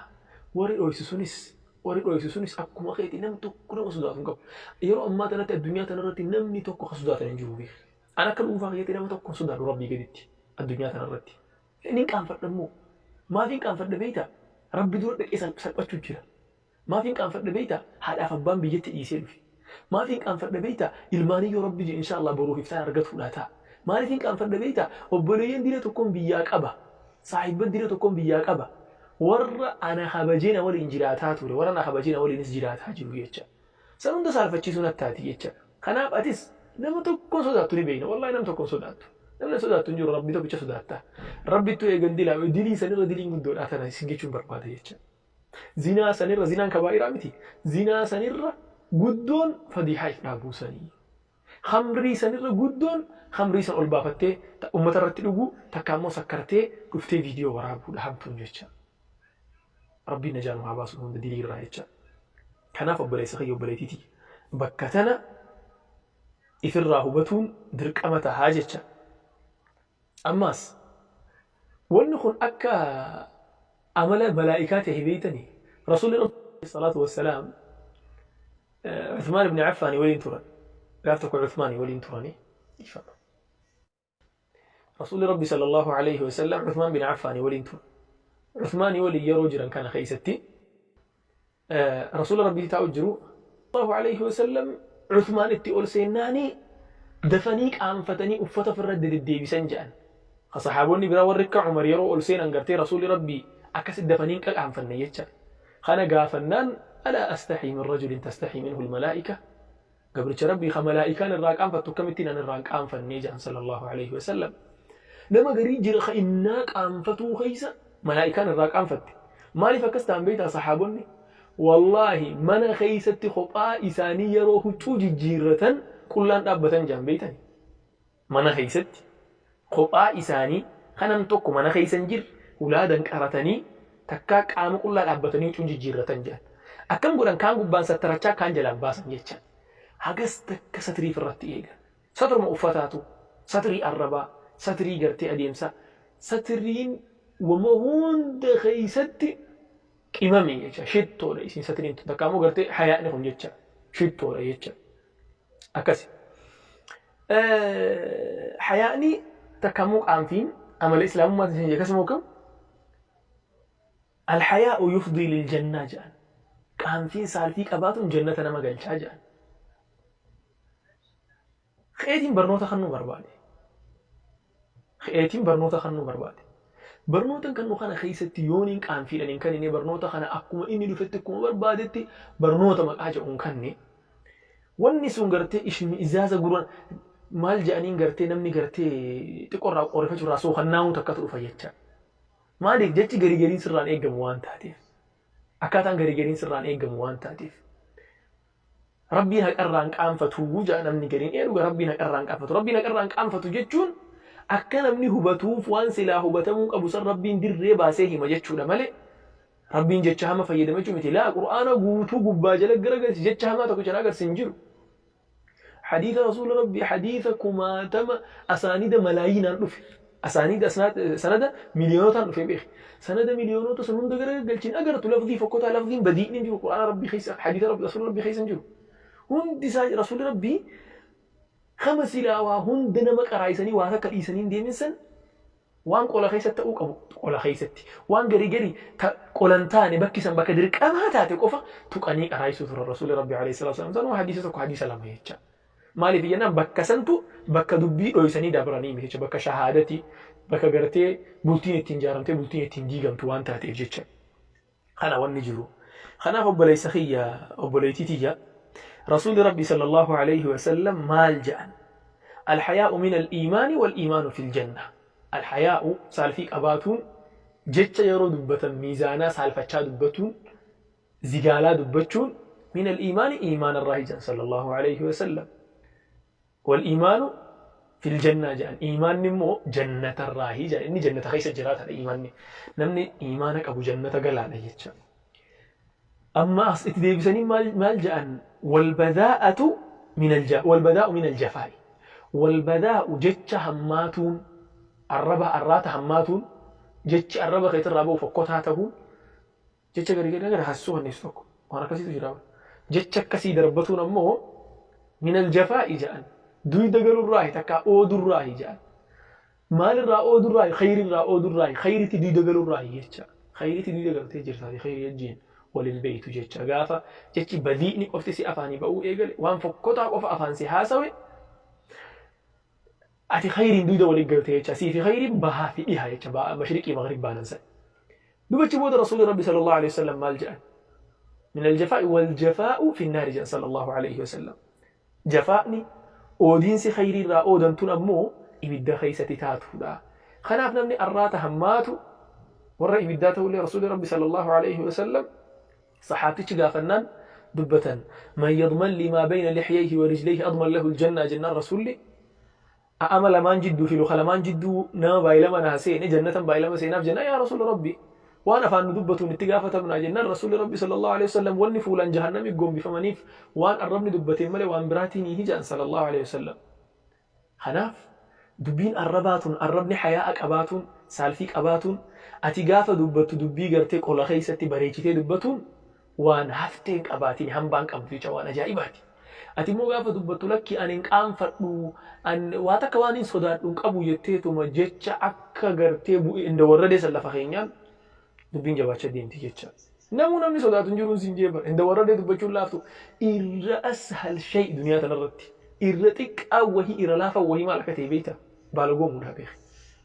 warri dhoysu sunis warri dhoysu sunis akkuma keeti namni tokko nama sodaatu hin qabu. Yeroo ammaa tanatti addunyaa tanarratti namni tokko ka sodaatan hin jiru beeki. An akka dhuunfaa kiyyatti nama tokko hin sodaadhu Rabbii gaditti addunyaa tanarratti. Nin qaanfadha immoo. Maafin qaanfadha beektaa? Rabbi dura dhaqee salphachuu jira. Maafin qaanfadha beektaa? Haadhaaf abbaan biyyatti dhiisee dhufe. Maafin qaanfadha beektaa? Ilmaanii yoo Rabbi jedhe inshaa Allah boruuf iftaan argatuudhaa ta'a. Maaliifin qaanfadha beektaa? Obboleeyyan dila tokkoon biyyaa qaba. Saahibban dila tokkoon biyyaa qaba. Warra ana kabajee na waliin jiraataa ture, warra na kabajee na waliinis jiraataa jiru jecha. San hunda saalfachiisuu natti taati jecha. Kanaaf atis nama tokkoon sodaattu ni beekna. Wallaahi nama tokkoon sodaattu. Namni sodaattu hin jiru, Rabbi tokkicha sodaatta. Rabbittu eegan dilaa dilii sanirra diliin guddoodha tana isin jechuun barbaada jecha. Zinaa sanirra zinaan kabaa'iraa miti. Zinaa sanirra guddoon fadiihaa if dhaabuu sanii. Khamrii sanirra guddoon khamrii san ol baafattee ummata irratti dhuguu, takka ammoo sakkartee dhuftee viidiyoo waraabuudha hamtuun jecha. Rabbiin najaa nu haa baasu hunda dilii irraa jecha. Kanaaf obboleessa kiyya, obboleettii tiyya, bakka tana ifirraa hubatuun dirqama tahaa jecha. Ammaas wanni kun akka amala malaa'ikaa tahe beeytanii? Rasuulli Rabbii salaatu wassalaam Uthmaan ibn Affaanii waliin turan. Gaaf tokko Uthmaanii waliin turanii. Dhiifama. Rasuulli Rabbi sallallahu alayhi wa sallam Uthmaan bin Affaanii waliin turan. Uthmaanii waliin yeroo jiran kana keessatti Rasuula Rabbii taa'u jiru sallallahu alayhi wa sallam Uthmaan itti ol seennaanii dafanii qaanfatanii uffata ofirra deddeebisan jedhan. Ka sahaabonni biraa warri akka Umar yeroo ol seenan gartee Rasuulli Rabbii akkasitti dafanii hin qaqaanfanne jecha. Kana gaafannaan, alaa astaxii min rajulin tastaxii minhu almalaa'ika? Gabricha Rabbii ka malaa'ikaan irraa qaanfattu akkamittiin an irraa hin qaanfannee jedhan sallallahu alayhi wa sallam. Nama garii jira ka innaa qaanfatuu keessa malaa'ikaan irraa qaanfatte. Maaliif akkas ta'an beektaa sahaabonni? Wallaahi mana keessatti kophaa isaanii yeroo huccuu jijjiirratan qullaan dhaabbatan jedhan beektani. Mana keessatti kophaa isaanii ka nam tokko mana keessa hin jirre hulaa danqaratanii takkaa qaama qullaa dhaabbatanii huccuu jijjiirratan jedhan. Akkam godhan? Kaan gubbaan sattarachaa, kaan jalaan baasan jecha. Hagas takka satrii irratti eegan. Satruma uffataatu, satrii arrabaa, satrii gartee adeemsaa, satriin wama hunda keessatti qimame jecha, shittoodha isin satriin tun, takka ammoo gartee hayaa'ni kun jecha shittoodha jecha. Akkasi. Hayaa'ni takka ammoo qaanfiin amala islaamummaatiin isin akkasuma kam? Alhayaa'u yufdii liljannaa jedhan. Qaanfiin saalfii qabaatuun jannata nama galchaa jedhan. Keetiin barnoota kannuu barbaade. Keetiin barnoota kannuu barbaade. Barnoota kannu kana keessatti yooniin qaanfiidhaan hin kannine, barnoota kana akkuma inni dhufetti akkuma barbaadetti barnoota maqaa jedhu hin kanne. Wanni sun gartee ishmi'izaaza gurra maal jedhaniin gartee namni gartee xiqqoorraa qorifachuu irraa sookannaa'uu takkatu dhufa jecha. Maaliif? Jechi garii gariin sirraan eeggamu waan taateef. Akkaataan garii gariin sirraan eeggamu waan taateef. Rabbiin haqarraa hin qaanfatu jedha namni gariin. Ee dhuga, Rabbiin haqarraa hin qaanfatu. Rabbiin haqarraa hin qaanfatu jechuun akka namni hubatuuf waan silaa hubatamuu qabu san Rabbiin dirree baasee hima jechuudha malee Rabbiin jecha hama fayyadama jechuu miti. Laa, Qur'aana guutuu gubbaa jala garagalchi, jecha hamaa tokko jala agarsi hin jiru. Hadiisa Rasuula Rabbii hadiisa kumaatama asaanida malaayiinaan dhufe. Asaanida sanada miliyoonotaan dhufe beeki. Sanada miliyoonota san hunda garagalchiin agartu lafdii fokkotaa, lafdiin badiin hin jiru Qur'aana Rabbii keessa, hadiisa Rabbii Rasuula Rabbii keessa hin jiru. Hundi isaa Rasuulli Rabbii kama silaa waa hunda nama qaraayisanii waa takka dhiisanii hin deemin san, waan qola keessatti ta'uu qabu qola keessatti, waan garii garii ta qola hin taane bakki san bakka dirqamaa taate qofa tuqanii qaraayisuu turan Rasuulli Rabbii alayhi salaatu wassalaam. Sanuma hadiisa tokko, hadiisa lama jecha. Maaliif jennaan, bakka santu bakka dubbii dhoysanii dabranii miti jecha, bakka shahaadati, bakka gartee bultiin ittiin jaaramtee bultiin ittiin diigamtu waan taateef jecha. Kana wanni jiru. Kanaaf obboleessa kiyya, obboleettii tiyya, Rasuulli Rabbii sallallahu alayhi wa sallam maal jedhan? Alhayaa'u min al-iimaani wal iimaanu fil janna. Alhayaa'u, saalfii qabaatuun, jecha yeroo dubbatan miizaanaa saalfachaa dubbatuun, zigaalaa dubbachuun, min al-iimaani, iimaana irraa jedhan sallallahu alayhi wa sallam. Wal iimaanu fil jannaa jedhan. Iimaanni immoo jannatarraahi jedhan. Inni jannata keessa jiraatadha iimaanni. Namni iimaana qabu jannata galaadha jecha. Amma as itti deebisanii maal maal jedhan? Wal badaa'atu min al wal badaa'u min al jafaa'i. Wal badaa'u, jecha hammaatuun, arraba arraata hammaatuun, jechi arraba keetirraa ba'u fokkotaa ta'uun, jecha gadi gadi gadi haasisuu kanneessu tokko waan akkasiitu jira. Jecha akkasii darbatuun ammoo minal jafaa'i jedhan. Duyda galurraahi takkaa oodurraahi jedhan. Maalirraa oodurraahi? Khayrirraa oodurraahi, khayritti duyda galurraahi jecha. Khayritti duyda galtee jirtaati khayri wajjiin waliin beeytu jecha. Gaafa jechi badii'ni qofti si afaanii ba'uu eegale, waan fokkotaa qofa afaan si haasawe, ati khayriin duyda waliin galte jecha. Sii fi khayriin bahaa fi dhiha jecha, mashriqii maghrib baanan san. Dubachi booda Rasuulli Rabbi sallallahu alaihi wasallam maal jedhan? Min aljafaa'i wal jafaa'u fi naari jedhan sallallahu alaihi wasallam. Jafaa'ni, oodiinsi khayrii irraa oodan tun ammoo ibidda keeysatti taatuudha. Kanaaf namni arraata hammaatu warra ibiddaa ta'ullee Rasuulli Rabbi sallallahu alaihi wasallam saxaabtichi gaafannaan dubbatan, man yadman lii maa bayna lixyayhi wa rijlayhi adman lahu aljanna jennaan, Rasuulli a'ama lamaan jidduu fi luka lamaan jidduu nama baay'ilama naa seene jannatan baay'ilama seenaaf jennaan, yaa Rasuula Rabbi, waan afaan nu dubbatuun itti gaafatamnaa jennaan, Rasuulli Rabbi sallallahu alaihi wasallam wanni fuulaan jahannami gombifamaniif waan arrabni dubbateen malee waan biraatiin hin ja'an sallallahu alaihi wasallam. Kanaaf dubbiin arrabaa tun, arrabni hayaa'a qabaatuun, saalfii qabaatuun, ati gaafa dubbattu dubbii gartee qola keessatti bareechitee dubbatuun waan haftee hin qabaatin, hambaa hin qabdu jecha, waan ajaa'ibaati. Ati immoo gaafa dubbattu lakki ani hin qaanfadhu, an waa takka waan hin sodaadhu hin qabu jetteetuma jecha akka gartee bu'e inda warradee san lafa keenyaan dubbiin jabaachaa deemti jecha. Namuu namni sodaatu hin jiruun siin jee bara. Inda warradee dubbachuun laaftu irra ashal shay duniyaa tanarratti. Irra xiqqaa wahii, irra laafa wahii maal akka ta'e beekta? Baalagoomuudhaa beeki.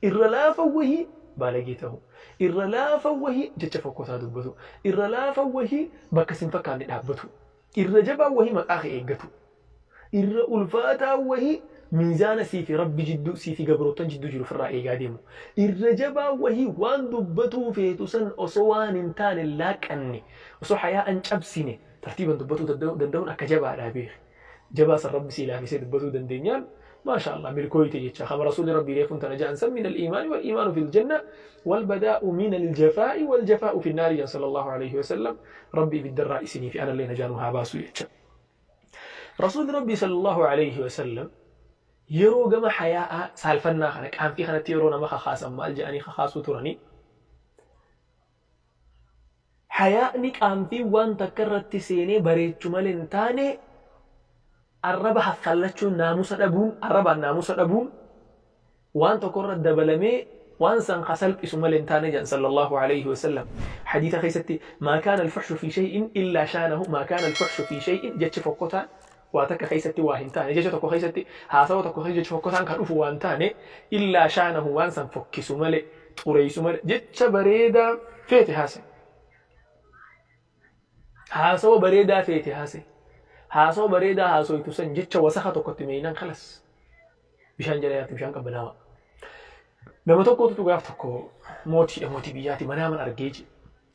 Irra laafa wahii baalagee ta'u. Irra laafa wahii jecha fokkotaa dubbatu. Irra laafa wahii bakka sin fakkaanne dhaabbatu. Irra jabaa wahii maqaa kee eeggatu. Irra ulfaataa wahii miizaana sii fi Rabbi jidduu, sii fi gabroottan jidduu jiru ofirraa eegaa deemu. Irra jabaa wahii waan dubbatuu feetu san osoo waan hin taane hin laaqqanne, osoo hayaa'a hin cabsine tartiiban dubbatuu danda'uun akka jabaadhaa beeki. Jabaa san Rabbi sii laafisee dubbatuu dandeenyaan maasha Allah milkooyte jecha. Kama Rasuulli Rabbii reefuun tana ja'an san, min al-iimaani wal iimaanu fil janna wal badaa'u min al-jafaa'i wal jafaa'u fin naari jan sallallahu alayhi wa sallam. Rabbi ibiddarraa isinii fi anallee najaa nu haa baasu jecha. Rasuulli Rabbii sallallahu alayhi wa sallam yeroo gama hayaa'aa, saalfannaa kana, qaanfii kanatti yeroo nama kakaasan maal jedhanii kakaasuu turanii? Hayaa'ni, qaanfiin waan takka irratti seenee bareechu malee hin taane, arraba haffallachuun, naamusa dhabuun, arrabaan naamusa dhabuun waan tokko irra dabalamee waan san ka salphisu malee hin taane jedhan sallallahu alayhi wa sallam. Hadiisa keessatti, maa kaana alfuhshu fi shay'in illaa shaanahu, maa kaana alfuhshu fi shay'in, jechi fokkotaan waa takka keessatti waa hin taane, jecha tokko keessatti, haasawa tokko keessatti jechi fokkotaan ka dhufu waan taane, illaa shaanahu, waan san fokkisu malee, xureessu malee. Jecha bareedaa feete haase, haasawa bareedaa feete haase, haasawa bareedaa haasoytu san jecha wasaka tokkotti meeynan kalas bishaan jala yaatti, bishaan qabbanaawa. Nama tokkotu gaaf tokko mootiidha, mootii biyyaati, manaaman argee je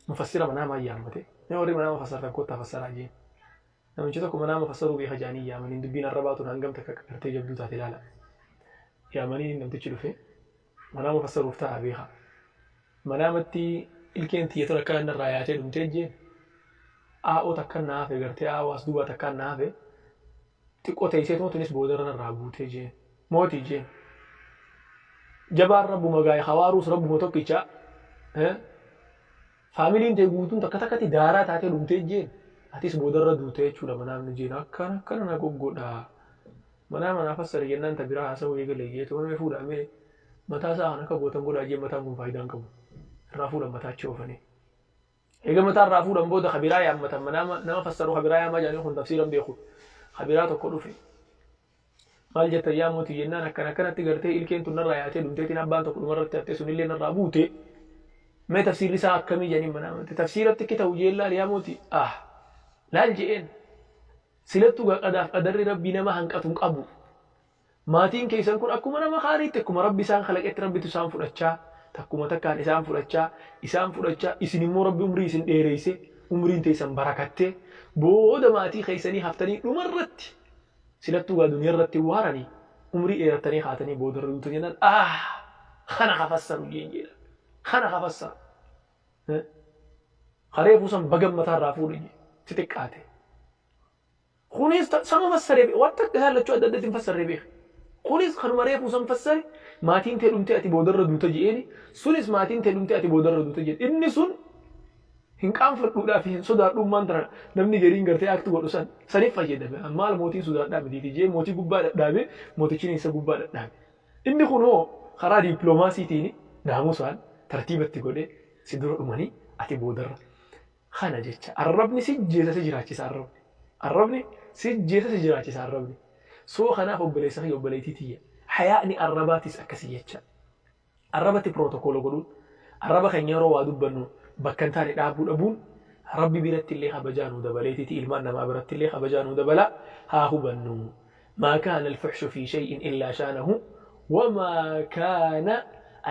mufassira manaamaa yaammate. Mee warri manaama fassartan kottaa fassaraa jeen. Namichi tokko manaama fassaruu beeka jedhanii yaamaniin. Dubbiin arrabaa tun hangam takka akka gartee jabduu taate ilaala. Yaamanii namtichi dhufe manaama fassaruuf ta'a beeka. Manaamatti ilkeen tiyya tun akka narraa yaatee dhumtee jeen. Aa'oo takka na hafe, gartee aa'oo as duubaa takka na hafe. Xiqqoo teesseetuma tunis boodarra narraa buutee jeen. Mootii jeen. Jabaan rabbuma gaa'e, hawaaruus rabbuma tokkicha. Faamiliin tee guutuun takka takkatti daaraa taatee dhumtee jeen. Atis boodarra duutee jechuudha manaamni jeen. Akkana akkana na goggodha. Manaa manaa fassari jennaan ta biraa haasa'uu eegale jeetu mee fuudhaa, mee mataa isaa kan akka gootan godhaa jeen. Mataan kun faayidaa hin qabu. Irraa fuudhan, mataa achi oofanii. Eega mataa irraa fuudhan booda kabiraa yaammatan. Manaama nama fassaru kabiraa yaamaa jedhanii, kun tafsiira hin beeku. Kabiraa tokko dhufe. Maal jettan yaa mootii jennaan, akkana akkanatti gartee ilkeen tun narraa yaatee dhumteetiin abbaan tokko dhumarratti haftee sunillee narraa buute. Mee tafsiirri isaa akkamii jedhanii manaamatti. Tafsiiratti akki ta'u jeen, laal yaa mootii, ah laal je'een, silattuu gaa qadaaf qadarri Rabbii nama hanqatu hin qabu. Maatiin keessan kun akkuma nama kaaniitti, akkuma Rabbi isaan kalaqetti Rabbitu isaan fudhachaa, takkuma takkaan isaan fudhachaa, isaan fudhachaa, isin immoo Rabbi umrii isin dheereyse, umriin teessan barakattee booda maatii keessanii haftanii dhumarratti silattuu gaa duniyaa irratti waaranii umrii dheerattanii kaatanii boodarra duutan jennaan, ah kana ka fassaru jeen jedhan, kana ka fassaru kareefuu san bagan mataa irraa fuudhe jee si xiqqaate. Kunis sama fassaree beeka. Waan takka isaan lachuu adda addatti hin fassarree beeka. Kunis kanuma reefuu san fassare, maatiin tee dhumtee ati boodarra duuta je'eeni. Sunis maatiin tee dhumtee ati boodarra duuta je'een. Inni sun hin qaanfadhuudhaa fi hin sodaadhummaan tana namni gariin gartee akti godhu san saniif fayyadame. Maal mootiin sodaadhaa mitiiti je'ee mootii gubbaa dhadhaabe, mootichi isa gubbaa dhadhaabe. Inni kun hoo karaa dippiloomaasiitiin naamusaan tartiibatti godhee si dura dhumanii ati boodarra. Kana jecha arrabni si jeesa si jiraachisa arrabni. Arrabni si jeesa si jiraachisa arrabni. Soo kanaaf obboleessa kiyya, obboleettii tiyya, hayaa'ni arrabaatis akkasii jecha. Arrabatti pirootokoolo godhuun, arraba keenya yeroo waa dubbannu bakka hin taane dhaabuu dhabuun Rabbi biratti illee kabajaa nuu dabaleetiiti, ilmaan namaa biratti illee kabajaa nuu dabala haa hubannu. Maa kaana alfuhshu fi shay'in illaa shaanahu. Wamaa kaana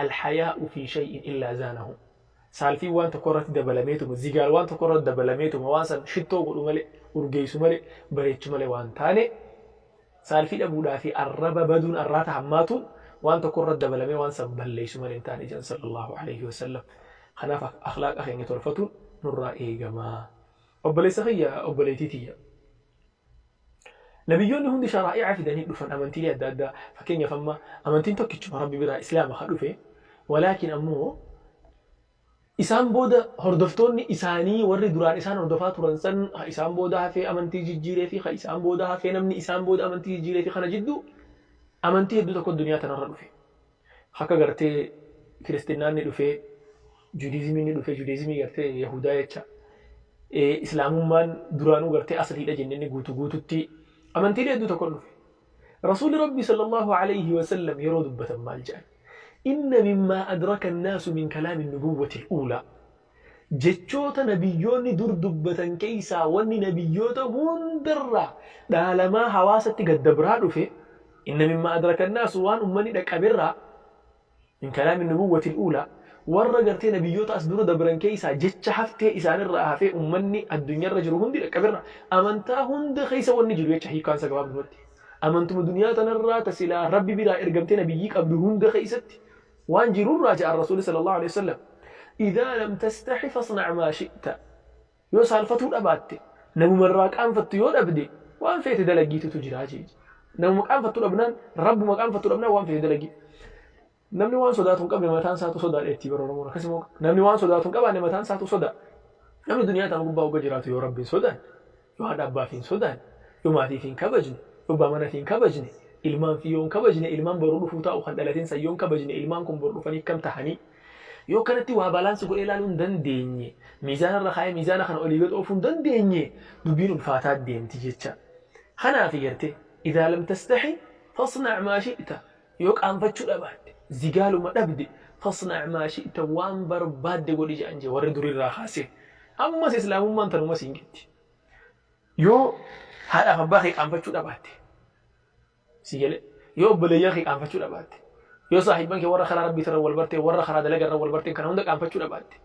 alhayaa'u fi shay'in illaa zaanahu. Saalfiin waan tokko irratti dabalameetuma, zigaal waan tokko irratti dabalameetuma waan san shittoo godhu malee, urgeessu malee, bareechu malee waan taane, saalfii dhabuudhaa fi arraba baduun arraata hammaatuun waan tokko irratti dabalamee waan san balleessu malee hin taane jedhan sallallahu alaihi wasallam. Kanaaf akhlaaqa keenya tolfatuun nurraa eegama. Obboleessa kiyya, obboleettii tiyya. Nabiyyoonni hundi sharaa'i'a fidanii dhufan, amantiilee adda addaa. Fakkeenyaaf, amma amantiin tokkichuma Rabbi biraa Islaama ka dhufe, walaakin ammoo isaan booda hordoftoonni isaanii warri duraan isaan hordofaa turan san ka isaan booda hafee amantii jijjiiree fi ka isaan booda hafee namni isaan booda amantii jijjiiree fi kana jidduu amantii hedduu tokko duniyaa tanarra dhufe. Akka gartee kiristinnaan ni dhufee, Judaismiin ni dhufe, Judaismii gartee Yahudaa jecha. Islaamummaan duraanuu gartee asliidha jenne inni guutu guututti amantiilee hedduu tokko dhufe. Rasuulli Rabbii sallallahu alayhi wa sallam yeroo dubbatan maal jedhan? Inna mimmaa adraka annaasu min kalaami nubuwwati al-uulaa. Jechoota nabiyyoonni dur dubbatan keessaa wanni nabiyyoota hundarraa dhaalamaa hawaasatti gad dabraa dhufe, inna mimmaa adraka annaasu, waan ummanni dhaqqaberraa, min kalaami nubuwwati al-uulaa, warra gartee nabiyyoota as dura dabran keessaa jecha haftee isaanirraa hafee ummanni addunyaarra jiru hundi dhaqqaberraa, amantaa hunda keessa wanni jiru jecha. Hiikkaansa gabaabdumatti amantuma duniyaa tanarraa ta silaa Rabbi biraa ergamtee nabiyyii qabdu hunda keessatti waan jirurraa jedhan Rasuulli sallallahu alaihi wasallam: idaa lam tastahi fasna' maa shi'ta. Yoo saalfatuu dhabaatte, namumarraa qaanfattu yoo dhabde, waan feete dalagiitutu jira jee. Namuma qaanfattu dhabnaan, Rabbuma qaanfattu dhabnaan, waan feete dalagi. Namni waan sodaatu hin qabne mataan isaatu sodaadha jetti bara Oromoon. Akkasuma namni waan sodaatu hin qabaanne mataan isaatu sodaa. Namni duniyaa tana gubbaa hogga jiraatu yoo Rabbi hin sodaanne, yoo haadha abbaaf hin sodaanne, yoo maatiif hin kabajne, yoo abbaa manaaf hin kabajne, ilmaan fi yoo hin kabajne, ilmaan boru dhufuu taa'u kan dhalatin san yoo hin kabajne, ilmaan kun boru dhufanii akkam tahanii? Yoo kanatti waa balance godhee ilaaluu hin dandeenye, miizaana irra kaa'ee miizaana kana olii gad oofuu hin dandeenye, dubbiin ulfaataa deemti jecha. Kanaaf gartee idaa lam tastahi fasna' maa shi'ta, yoo qaanfachuu dhabaatte, zigaaluma dhabde, fasna' maa shi'ta, waan barbaadde godhi jedhan jee warri durirraa kaasee. Ammas Islaamummaan tanuma siin jetti. Yoo haadhaaf abbaa kee qaanfachuu dhabaatte, si galee, yoo obboleeyyan kee qaanfachuu dhabaatte, yoo saahibban kee warra karaa Rabbii irra wal bartee, warra karaa dalaga irra wal barteen kana hunda qaanfachuu dhabaatte,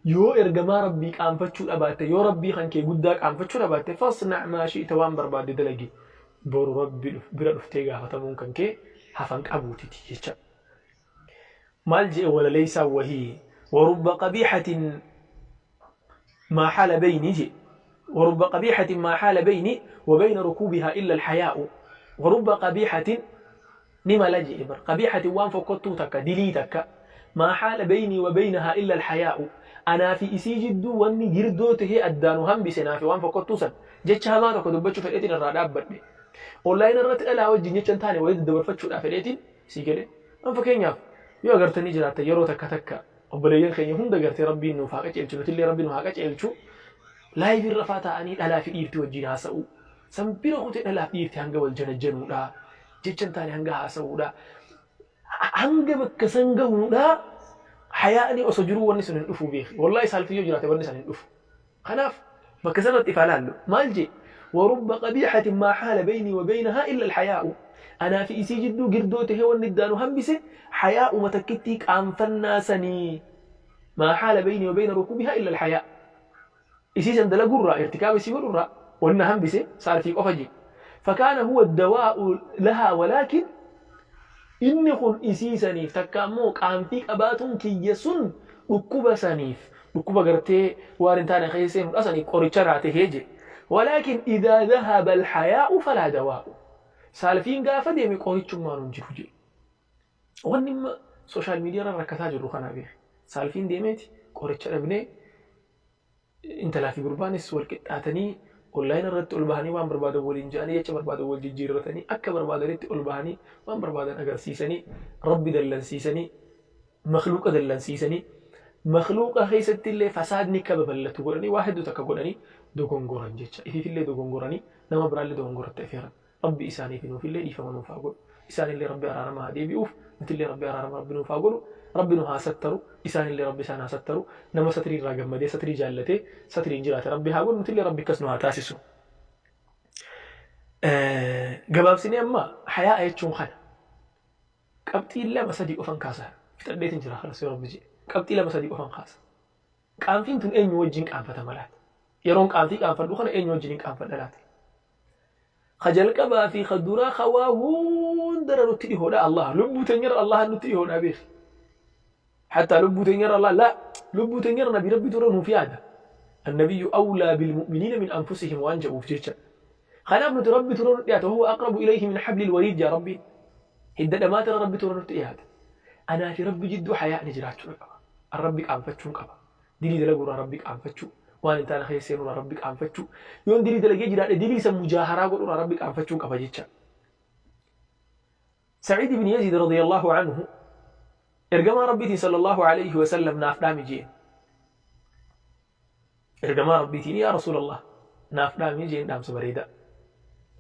yoo ergamaa Rabbii qaanfachuu dhabaatte, yoo Rabbii kan kee guddaa qaanfachuu dhabaatte, fasna' maa shi'ta, waan barbaadde dalagi, boru Rabbi bira dhuftee gaafatamuun kan kee hafan qabuutiti jecha. Maal je'e walaleeysaa wahii? Warubba qabiixatin maa haala beynii je'e, warubba qabiixatin maa haala beynii wa beyna rukuubihaa illa alhayaa'u. Warubba qabiixatin, ni mala je'e bar, qabiixatin, waan fokkottuu takka, dilii takka, maa haala beynii wa beynahaa illa alhayaa'u, anaa fi isii jidduu wanni girdoo tahee addaanu hambise naa fi waan fokkottuu san, jecha hamaa tokko dubbachuu fedheetiin irraa dhaabbadhe, online irratti dhalaa wajjin jecha hin taane wayii daddabarfachuudhaa fedheetiin. Sii galee? An fakkeenyaaf, yoo agartanii jiraattan, yeroo takka takka obboleeyyan keenya hunda gartee Rabbiin nuuf haa qaceelchu, nutillee Rabbi nu haa qaceelchu, live irra faa taa'anii dhalaa fi dhiirti wajjin haasa'uu. San bira kutee dhalaa fi dhiirti hanga wal janajjanuudha, jecha hin taane hanga haasa'uudha, hanga bakka san gahuudha. Hayaa'ni osoo jiruu wanni sun hin dhufuu beeki. Wallaahi, saalfii yoo jiraate wanni san hin dhufu. Kanaaf bakka sanatti ifaa laallu. Maal jee? Warubba qabiixatin maa haala beynii wa beynahaa illa alhayaa'u. Anaa fi isii jidduu girdoo tahee wanni iddaanu hambise hayaa'uma takkittii qaanfannaa sanii. Maa haala beynii wa beyna rukuubihaa illa alhayaa. Isii san dalagurraa, irtikaaba isii godhurraa wanni na hambise saalfii qofa jee. Fakaana huwa dawaa'u lahaa, walaakin inni kun isii saniif takka ammoo qaanfii qabaatuun kiyya sun dhukkuba saniif, dhukkuba gartee waan hin taane keessa seenuudha saniif qoricha naa tahee jee. Walaakin idaa dhahaba alhayaa'u falaa dawaa'u. Saalfiin gaafa deeme qorichummaan hin jiru jee. Wanni amma social media irra rakkataa jirru kanaa beeki. Saalfiin deemeeti qoricha dhabnee, intalaa fi gurbaanis wal qixxaatanii online irratti ol bahanii waan barbaadan waliin ja'anii, jecha barbaadan wal jijjiirratanii, akka barbaadanitti ol bahanii waan barbaadan agarsiisanii, Rabbi dallansiisanii, makhluuqa dallansiisanii, makhluuqa keessatti illee fasaadni akka babal'atu godhanii, waa hedduu takka godhanii dogongoran jecha. Ifiifillee dogongoranii nama biraallee dogongoratti afeeran. Rabbi isaanii fi nuufillee dhiifama nuuf haa godhu. Isaanillee Rabbi araarama haa deebi'uuf, nutillee Rabbi araarama Rabbi nuuf haa godhu. Rabbi nu haa sattaru, isaanillee Rabbi isaan haa sattaru. Nama satrii irraa gammadee, satrii jaallatee, satriin jiraate Rabbi haa godhu, nutillee Rabbi akkas nu haa taasisu. Gabaabsinee amma hayaa'a jechuun kana. Qabxii lama sadii qofan kaasa. Fixadheetin jira kanas yoo Rabbi jedhe. Qabxii lama sadii qofan kaasa. Qaanfiin tun eenyu wajjin qaanfatama laata? Yeroon qaanfii qaanfadhu kana eenyu wajjin hin qaanfadha laata? Ka jalqabaa fi ka duraa ka waa hundarra nutti dhihoodha Allah. Lubbuu teenyarra Allah nutti dhihoodha beeki. Hattaa lubbuu teenyarra Allah laa lubbuu teenyarra nabi Rabbitu irra nuuf yaada. Annabiyyu awlaa bilmu'miniina min anfusihim waan jedhuuf jecha. Kanaaf nuti Rabbitu irra nutti dhiyaata. Huwa aqrabu ilayhi min hablil wariid jaa Rabbiin. Hidda dhamaatirra Rabbitu irra nutti dhiyaata. Anaa fi Rabbi jidduu hayaa'ni jiraachuudha qaba. An Rabbi qaanfachuun qaba. Dilii dalaguurraa Rabbi qaanfachuu. Waan hin taane keessa seenuurraa Rabbi qaanfachuu. Yoon dilii dalagee jiraadhe dilii san mujaaharaa godhuurraa Rabbi qaanfachuun qaba jecha. Sa'iid ibn Yaziid radiyallahu anhu ergamaa Rabbiitiin sallallahu alayhi wa sallam naaf dhaami jeen. Ergamaa Rabbiitiin yaa Rasuulallah naaf dhaami jeen dhaamsa bareedaa.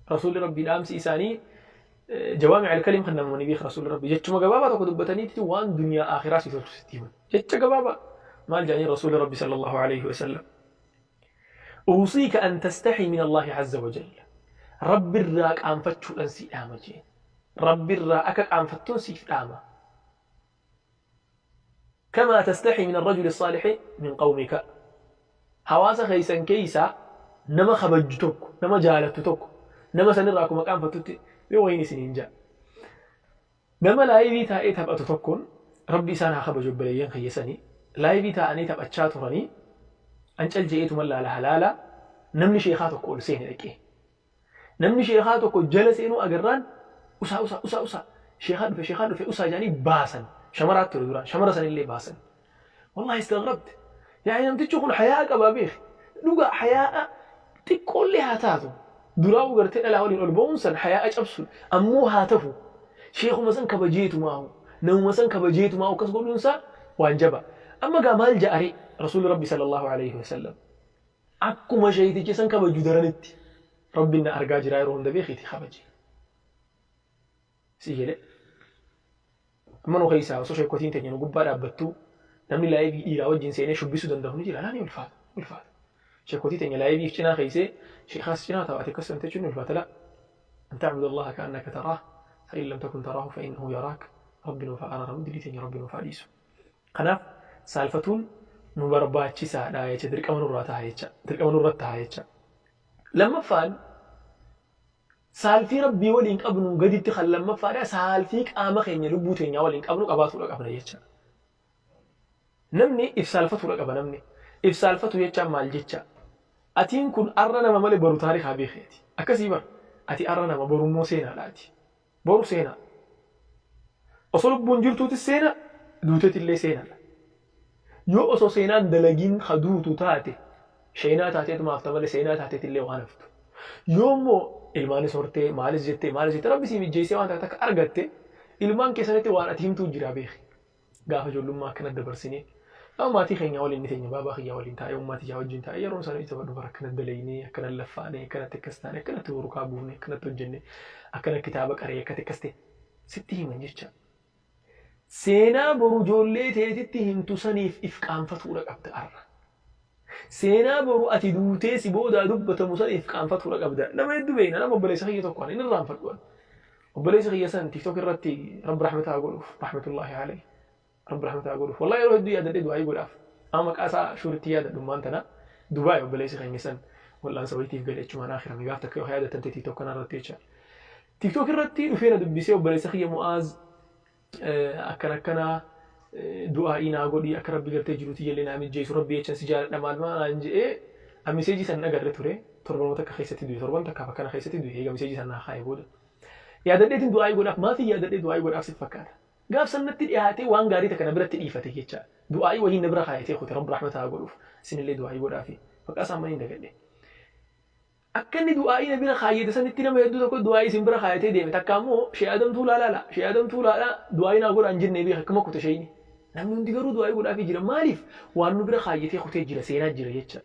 Rasuulli Rabbii dhaamsi isaanii jawaami al-kalim kan namni beek Rasuulli Rabbii jechuma gabaabaa tokko dubbataniiti waan duniyaa akhiraa si tolchu sitti himan. Jecha gabaabaa maal jedhanii Rasuulli Rabbii sallallahu alayhi wa sallam. Uusiika an tastahi min Allahi azza wa jalla. Rabbi irraa qaanfachuudhaan si dhaama jeen. Rabbi irraa akka qaanfattuun siif dhaama. Kamaa tastahi min arrajuli saalihi min qawmika. Hawaasa keessan keessaa nama kabajju tokko, nama jaalattu tokko, nama sanirraa akkuma qaanfattutti mee wayiin isiniin ja'a. Nama laayivii taa'ee taphatu tokkoon Rabbi isaan haa kabaju obboleeyyan kiyya sani laayivii taa'anii taphachaa turanii an cal je'eetuman laala halaala namni sheekaa tokko ol seene dhaqee. Namni sheekaa tokko jala seenuu agarraan usaa usaa usaa usaa sheekaa dhufe sheekaa dhufe usaa jedhanii baasan. Shamaraatti ture duraan shamara sanillee baasan. Wallahi istagrabte. Yaani namtichi kun hayaa'a qabaa beeki. Dhugaa hayaa'a xiqqoollee haa taatu. Duraa'uu gartee dhalaa waliin ol ba'uun san hayaa'a cabsuudha. Ammoo haa tahu. Sheekuma san kabajeetumaahu. Namuma san kabajeetumaahu akkas godhuun isaa waan jaba. Amma gaa maal ja'aree Rasuulli Rabbi sallallahu alayhi wa sallam. Akkuma sheeyticha san kabaju daranitti Rabbiin na argaa jiraa yeroo hunda beekiiti kabaji. Sii galee. Amma nu keessaa osoo sheekkotiin teenya nu gubbaa dhaabbattuu namni laayivii dhiiraa wajjin seenee shubbisuu danda'u ni jira. Laa ni ulfaata. Ulfaata. Sheekkotii teenya laayiviif cinaa keessee sheekaas cinaa taa'u ati akkas jechuun ni ulfaata. Laa. An ta'budu Allaha ka'annaka taraah fa in lam takun taraahu fa innahu yaraak. Rabbi nuuf haa araaramu dilii teenya Rabbi nuuf haa dhiisu. Kanaaf saalfatuun nu barbaachisaadha jecha dirqama nurraa ta'a jecha dirqama nurratti ta'a jecha. Lammaffaan saalfii Rabbii waliin qabnu gaditti kan lammaffaadha saalfii qaama keenya lubbuu teenyaa waliin qabnu qabaatuudha qabna jecha. Namni if saalfatuudha qaba namni. If saalfatu jechaan maal jecha? Atiin kun arra nama malee boru taarikaa beekeeti. Akkasii bar ati arra nama borummoo seenaadha ati. Boru seenaa. Osoo lubbuun jirtuutis seenaa, duutetillee seenaadha. Yoo osoo seenaan dalagiin ka duutu taate, sheenaa taateetuma hafta malee seenaa taateetillee waan haftu. Yoo immoo ilmaanis hortee, maalis jettee, maalis jettee Rabbi sii mijjeessee waan takka takka argatte, ilmaan keessanitti waan ati himtuu jiraa beeki. Gaafa ijoollummaa akkana dabarsinee nama maatii keenya waliin ni teenya baabaa kiyyaa waliin taa'ee ummaa tiyyaa wajjin taa'ee yeroon isaanii taphadhu bara akkana dalaynee akkana laffaanee akkanatti akkas taane akkanatti borukaa buufne akkanatti hojjenne akkana kitaaba qaree akkatti akkas ta'e sitti himan jecha. Seenaa boru ijoollee teetitti himtu saniif if qaanfatuudha qabda arra. Seenaa boru ati duutee si boodaa dubbatamu saniif qaanfatuudha qabda. Nama hedduu beekna nama obboleessa kiyya tokko ani inni irraanfadhu ani. Obboleessi kiyya san TikTok irratti Rabbi rahmata haa godhuuf rahmatullahi alayhi. Rabbi rahmata haa godhuuf. Wallahi yeroo hedduu yaadadhee du'aayii godhaaf. Amma maqaa isaa shuuritti yaadadhu ammaan tana. Dubaay obboleessi keenya san wal'aansa wayitiif gale achumaan aakhirame gaaf takka yoo yaadattan ta'e TikTok kana irratti jecha. TikTok irratti dhufee na dubbisee obboleessa kiyya Mu'aaz akkana akkana du'aa'ii naa godhi akka Rabbi gartee jiru tiyyallee naa mijjeessu Rabbi jechan si jaaladha maal maal naan je'ee an miseejii san agarre ture torbanuma takka keessatti du'e torban takkaaf akkana keessatti du'e eega miseejii san naa kaa'e booda. Yaadadheetiin du'aa'ii godhaaf maafii yaadadhee du'aa'ii godhaaf si fakkaata. Gaaf san natti dhiyaatee waan gaarii takka na biratti dhiifate jecha du'aa'ii wayii na bira kaayatee kute Rabbi rahmata haa godhuuf isinillee du'aa'ii godhaafi maqaa isaa amma hin dagadhe. Akka inni du'aa'ii na bira kaayyate sanitti nama hedduu tokko du'aa'ii isin bira kaayatee deeme. Takka ammoo Shee Adam Tuulaa laala. Shee Adam Tuulaadha du'aa'ii naa godhaa hin jennee beeka akkuma kute sheeyni. Namni hundi garuu du'aa'ii godhaafii jira. Maaliif? Waan nu bira kaayyatee kutee jira seenaa jira jecha.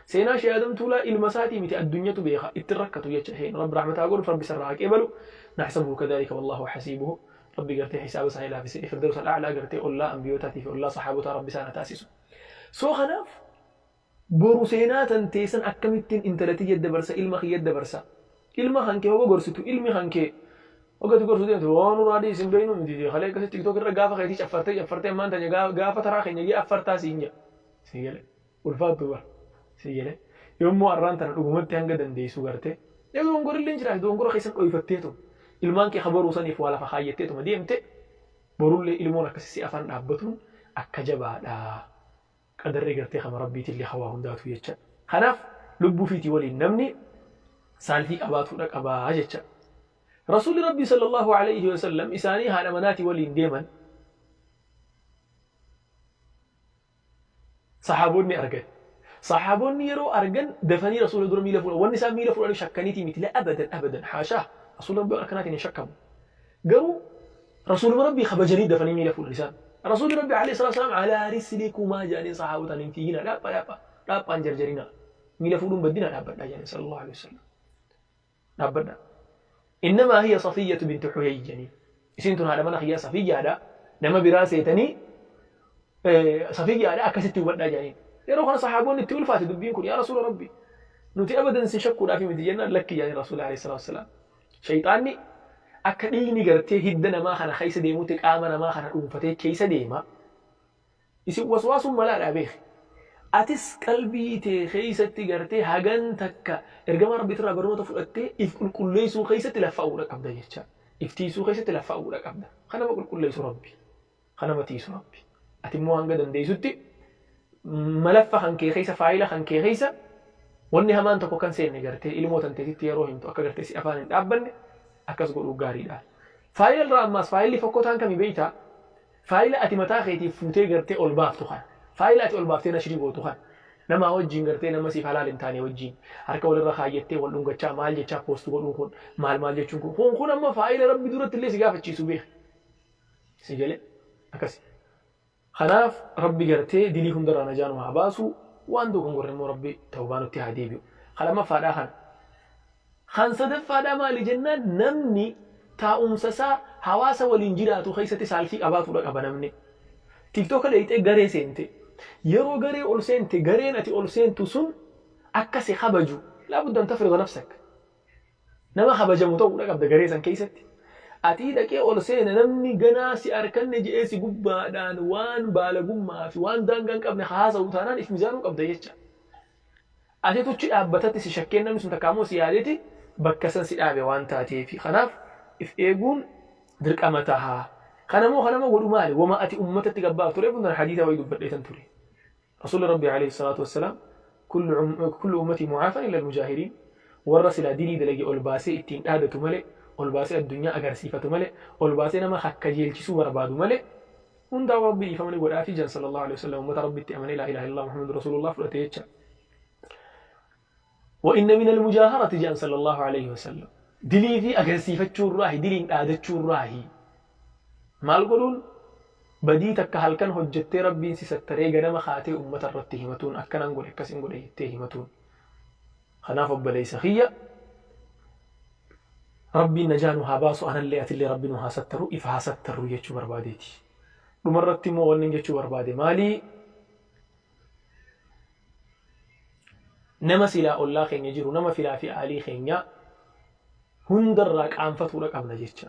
Seenaa Shee Adam Tuulaa ilma isaatii miti addunyatu beeka itti rakkatu jecha sheen. Rabbi rahmata haa godhuuf Rabbi isarraa haa qeebalu. Naxsabuhu kadhaalika wallaahu hasiibuhu. Rabbi gartee hisaaba isaanii laafisee firdaws al-a'laa gartee ollaa anbiyootaatii fi ollaa sahaabotaa Rabbi isaan haa taasisu. So kanaaf Boru seenaa tantee san akkamittin intala tiyya dabarsa ilma kiyya dabarsa? Ilma kankee hoga gorsitu ilmi kankee Hogga ati gorsuu deemtu waan nurraa dhiisi hin beeknu miti kalee akkasii tiktok irra gaafa keetii caffartee caffartee ammaan tanya gaafa taraa keenya gee affartaa siin jedha. Sii galee. Ulfaattu bara. Sii galee. Yommuu arraan tana dhugumatti hanga dandeessu gartee. Yoo dogongorri illee jiraate dogongora keessan dhoyfatteetuma. Ilmaan kee kabaruu saniif waa lafa kaayatteetuma deemte borullee ilmoon akkasii si afaan dhaabbatuun akka jabaadha. Qadarri gartee kama Rabbiitillee hawaa hundaatu jecha. Kanaaf lubbuu fiitii waliin namni saalfii qabaatuudha qabaa jecha. Rasuulli Rabbii sallallahu alayhi wa sallam isaanii haadha manaatii waliin deeman sahaabonni argan. Sahaabonni yeroo argan dafanii Rasuula dura miila fuudhan. Wanni isaan miila fuudhaniif shakkaniitii miti. La abadan abadan haashaa. Rasuulli Rabbii waan akkanaatiin hin shakkamu. Garuu Rasuuluma Rabbii kabajanii dafanii miila fuudhan isaan. Rasuulli Rabbii alayhi salaatu wasalaam alaa rislikumaa jedhaniin sahaabotaan hin fiiginaa dhaapha dhaapha dhaaphaan jarjarinaa. Miila fuudhuun baddinaa dhaabbadhaa jedhaniin sallallahu alayhi wasallam. Dhaabbadhaa. Innamaa hiya Safiyyatu bintu Huyay jedhaniin. Isiin tun haadha mana kiyyaa Safiyyaadha. Nama biraa seetanii Safiyyaadha akkasitti hubadhaa jedhaniin. Yeroo kana sahaabonni itti ulfaate dubbiin kun yaa Rasuula Rabbi nuti abadan sin shakkuudhaaf miti jennaan lakki jedhaniin Rasuula alayhi salaatu wasalaam. Shayxaanni akka dhiigni gartee hidda namaa kana keessa deemutti qaama namaa kana dhuunfatee keessa deema. Isin waswaasuun malaadhaa beeki. Atis qalbii tee keessatti gartee hagan takka ergamaa Rabbiitirraa barnoota fudhattee if qulqulleessuu keessatti laffa'uudha qabda jecha. If tiisuu keessatti laffa'uudha qabda. Kan nama qulqulleessu Rabbi. Kan nama tiisu Rabbi. Ati immoo hanga dandeessutti malaffa kan kee keessa faayila kan kee keessa wanni hamaan tokko kan seenne gartee ilmoo tanteetitti yeroo himtu akka gartee si afaan hin dhaabbanne akkas godhuu gaariidha. Faayila irraa ammaas faayilli fokkotaan kami beektaa? Faayila ati mataa keetiif fuutee gartee ol baaftu kana. Faayila ati ol baaftee nashrii gootu kana. Namaa wajjiin gartee nama siif halaal hin taane wajjiin harka walirra kaayyattee wal dhungachaa maal jechaa post godhuun kun maal maal jechuun kun kun kun amma faayila Rabbi duratti illee si gaafachiisu beeki. Si galee akkasi. Kanaaf Rabbi gartee dilii hundarraa najaa nu haa baasu waan dogongorre immoo Rabbi tawbaa nutti haa deebi'u. Ka lammaffaadhaa kana. Kan sadaffaadhaa maali jennaan namni taa'umsa isaa hawaasa waliin jiraatu keessatti saalfii qabaatuudha qaba namni. Tiktoka dheeyxee garee seente. Yeroo garee ol seente gareen ati ol seentu sun akka si kabaju laabudda an tafrida nafsak. Nama kabajamu ta'uudha qabda garee san keessatti. Atii dhaqee ol seena namni ganaa si arkanne je'ee si gubbaadhaan waan baalagummaa fi waan daangaa hin qabne haasa'u taanaan if mizaanuu qabda jecha. Atitu achi dhaabbatatti si shakkee namni sun takka ammoo si yaadeti bakka san si dhaabe waan taateefi. Kanaaf if eeguun dirqama taha. Kana moo kana moo godhu maali? Wama ati ummatatti gad baaftu reefu tana hadiisa wayii dubbadheetan ture. Rasuulli Rabbii alayhi salaatu wassalaam kullu ummatii mu'aafan illa al-mujaahiriin warra silaa dilii dalage ol baasee ittiin dhaadatu malee ol baasee addunyaa agarsiifatu malee ol baasee nama kakkajeelchisuu barbaadu malee hundaa Rabbi dhiifama ni godhaafi jan sallallahu alaihi wasallam ummata Rabbitti amanee laa ilaaha illallah Muhammadu Rasuulullah fudhate jecha. Wa inna min al-mujaaharati jan sallallahu alaihi wasallam dilii fi agarsiifachuu irraahi diliin dhaadachuu irraahi maal godhuun badii takka halkan hojjettee Rabbiin si sattaree ganama kaatee ummata irratti himatuun akkanan godhe akkasin godhe jettee himatuun. Kanaaf obboleessa kiyya Rabbiin najaa nu haa baasu anallee atillee Rabbi nu haa sattaru if haa sattarru jechuu barbaadeeti. Dhumarratti immoo wanni jechuu barbaade maali? Nama silaa ollaa keenya jiru nama filaa fi aalii keenya hundarraa qaanfatuudha qabna jecha.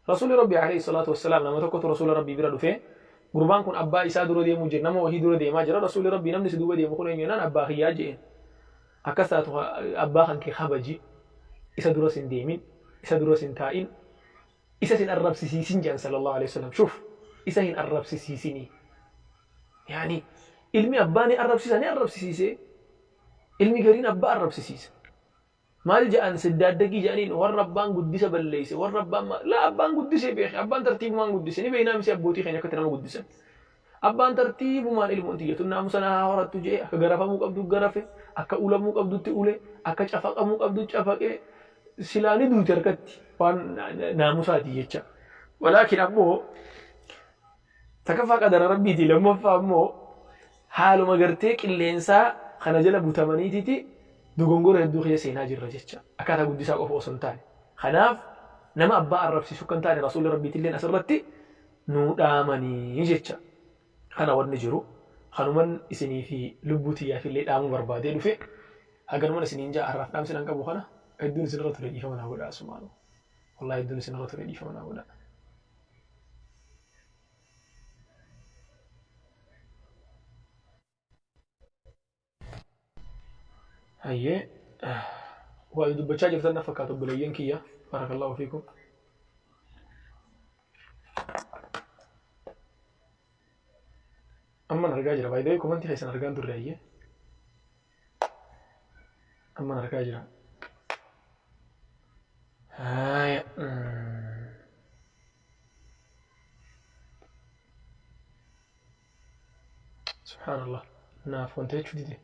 Rasuulli Rabbii alayhi salaatu wassalaam nama tokkotu Rasuula Rabbii bira dhufee gurbaan kun abbaa isaa dura deemuu jira nama wahii dura deemaa jira Rasuulli Rabbii namni si duuba deemu kun eenyu jennaan abbaa kiyyaa je'een. Akkas taatu abbaa kan kee kabaji isa duras hin deemin isa duras hin taa'in isa hin arrabsisiisin jedhan sallallahu alayhi wasallam shuf isa hin arrabsisiisinii. Yaani ilmi abbaa ni arrabsiisa ni arrabsisiisee ilmi gariin abbaa arrabsisiisa. Maal ja'an siddaaddagii ja'aniin warra abbaan guddisa balleeyse warra abbaan laa abbaan guddise beeki abbaan tartiibumaan guddise ni beeynaa misi abbootii keenya akkatti nama guddisan. Abbaan tartiibumaan ilmoon tiyya tun naamusa na haa horattu je'e akka garafamuu qabdu garafe akka ulamuu qabdutti ule akka cafaqamuu qabdu cafaqee silaa ni duuti harkatti waan naamusaati jecha. Walaakin ammoo Takaffaa qadara Rabbiiti lammaffaa ammoo haaluma gartee qilleensaa kana jala butamaniititi dogongora hedduu keessa seenaa jirra jecha akkaataa guddisaa qofa osoo hin taane. Kanaaf nama abbaa arrabsiisu akka hin taane rasuulli Rabbiitilleen asirratti nuu dhaamanii jecha. Kana wanni jiru kanuman isinii fi lubbuu tiyyaafillee dhaamuu barbaadee dhufe haganuman isiniin ja'a har'aaf dhaamsi nan qabu kana hedduun isinirra ture dhiifama naa godhaa asumaanuu. Wallahi hedduun isin irra ture, dhiifama naa godhaa. Hayyee, waa dubbachaa jirtan na fakkaatu obboleeyyan kiyya. Barakallahu fiikum. Amman argaa jira. By the way, komantii keessan argaan turre. Hayyee. Amman argaa jira. Haya. Subhaanallah. Naaf wanta jechuu dide.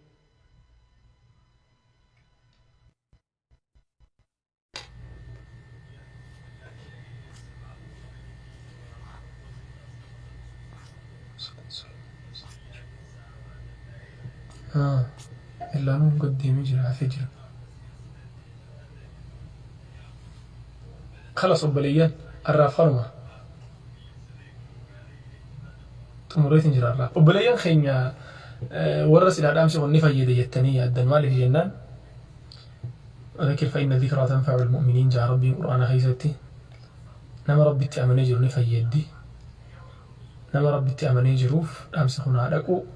Illaanuun gad deemee jira, hafee jira. Kalas obboleeyyan, arraaf kanuma. Xumureetiin jira arraaf. Obboleeyyan keenya, warra silaa dhaamsi kun ni fayyada jettanii yaaddan, maaliif jennaan, ذكر فإن الذكرى تنفع المؤمنين jaa Rabbiin Qur'aana keessatti. Nama Rabbitti amanee jiru ni fayyaddi. Nama Rabbitti amanee jiruuf dhaamsi kun haa dhaqu.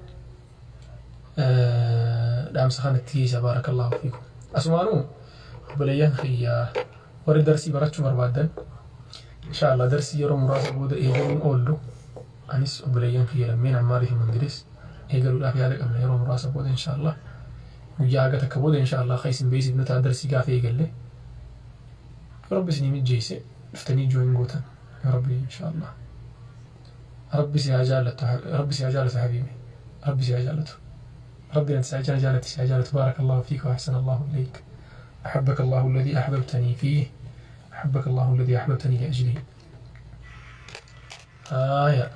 Dhaamsa kanatti geessa. Baarakallaahu fiikum. Asumaanuu obboleeyyan kiyya, warri darsii barachuu barbaaddan, insha Allah darsii yeroo muraasa booda eegaluun oollu. Anis, obboleeyyan kiyya lammeen Ammaarii fi Mundiris eegaluudhaaf yaada qabna yeroo muraasa booda, insha Allah. Guyyaa haga takka booda, insha Allah, akka isin beeksifnu ta'a darsii gaafa eegalle. Yoo Rabbi isinii mijjeesse dhuftanii join gootan. Yoo Rabbi, insha Allah. Rabbi si haa jaallattu, Rabbi si haa jaallatu, habiibi. Rabbi si haa jaallatu. Rabbi ati si haa jaallatti, si haa jaallatu. Barakallahu fiika wa ahsana Allahu ilayk. أحبك الله الذي أحببتني فيه، أحبك الله الذي أحببتني لأجله. آية.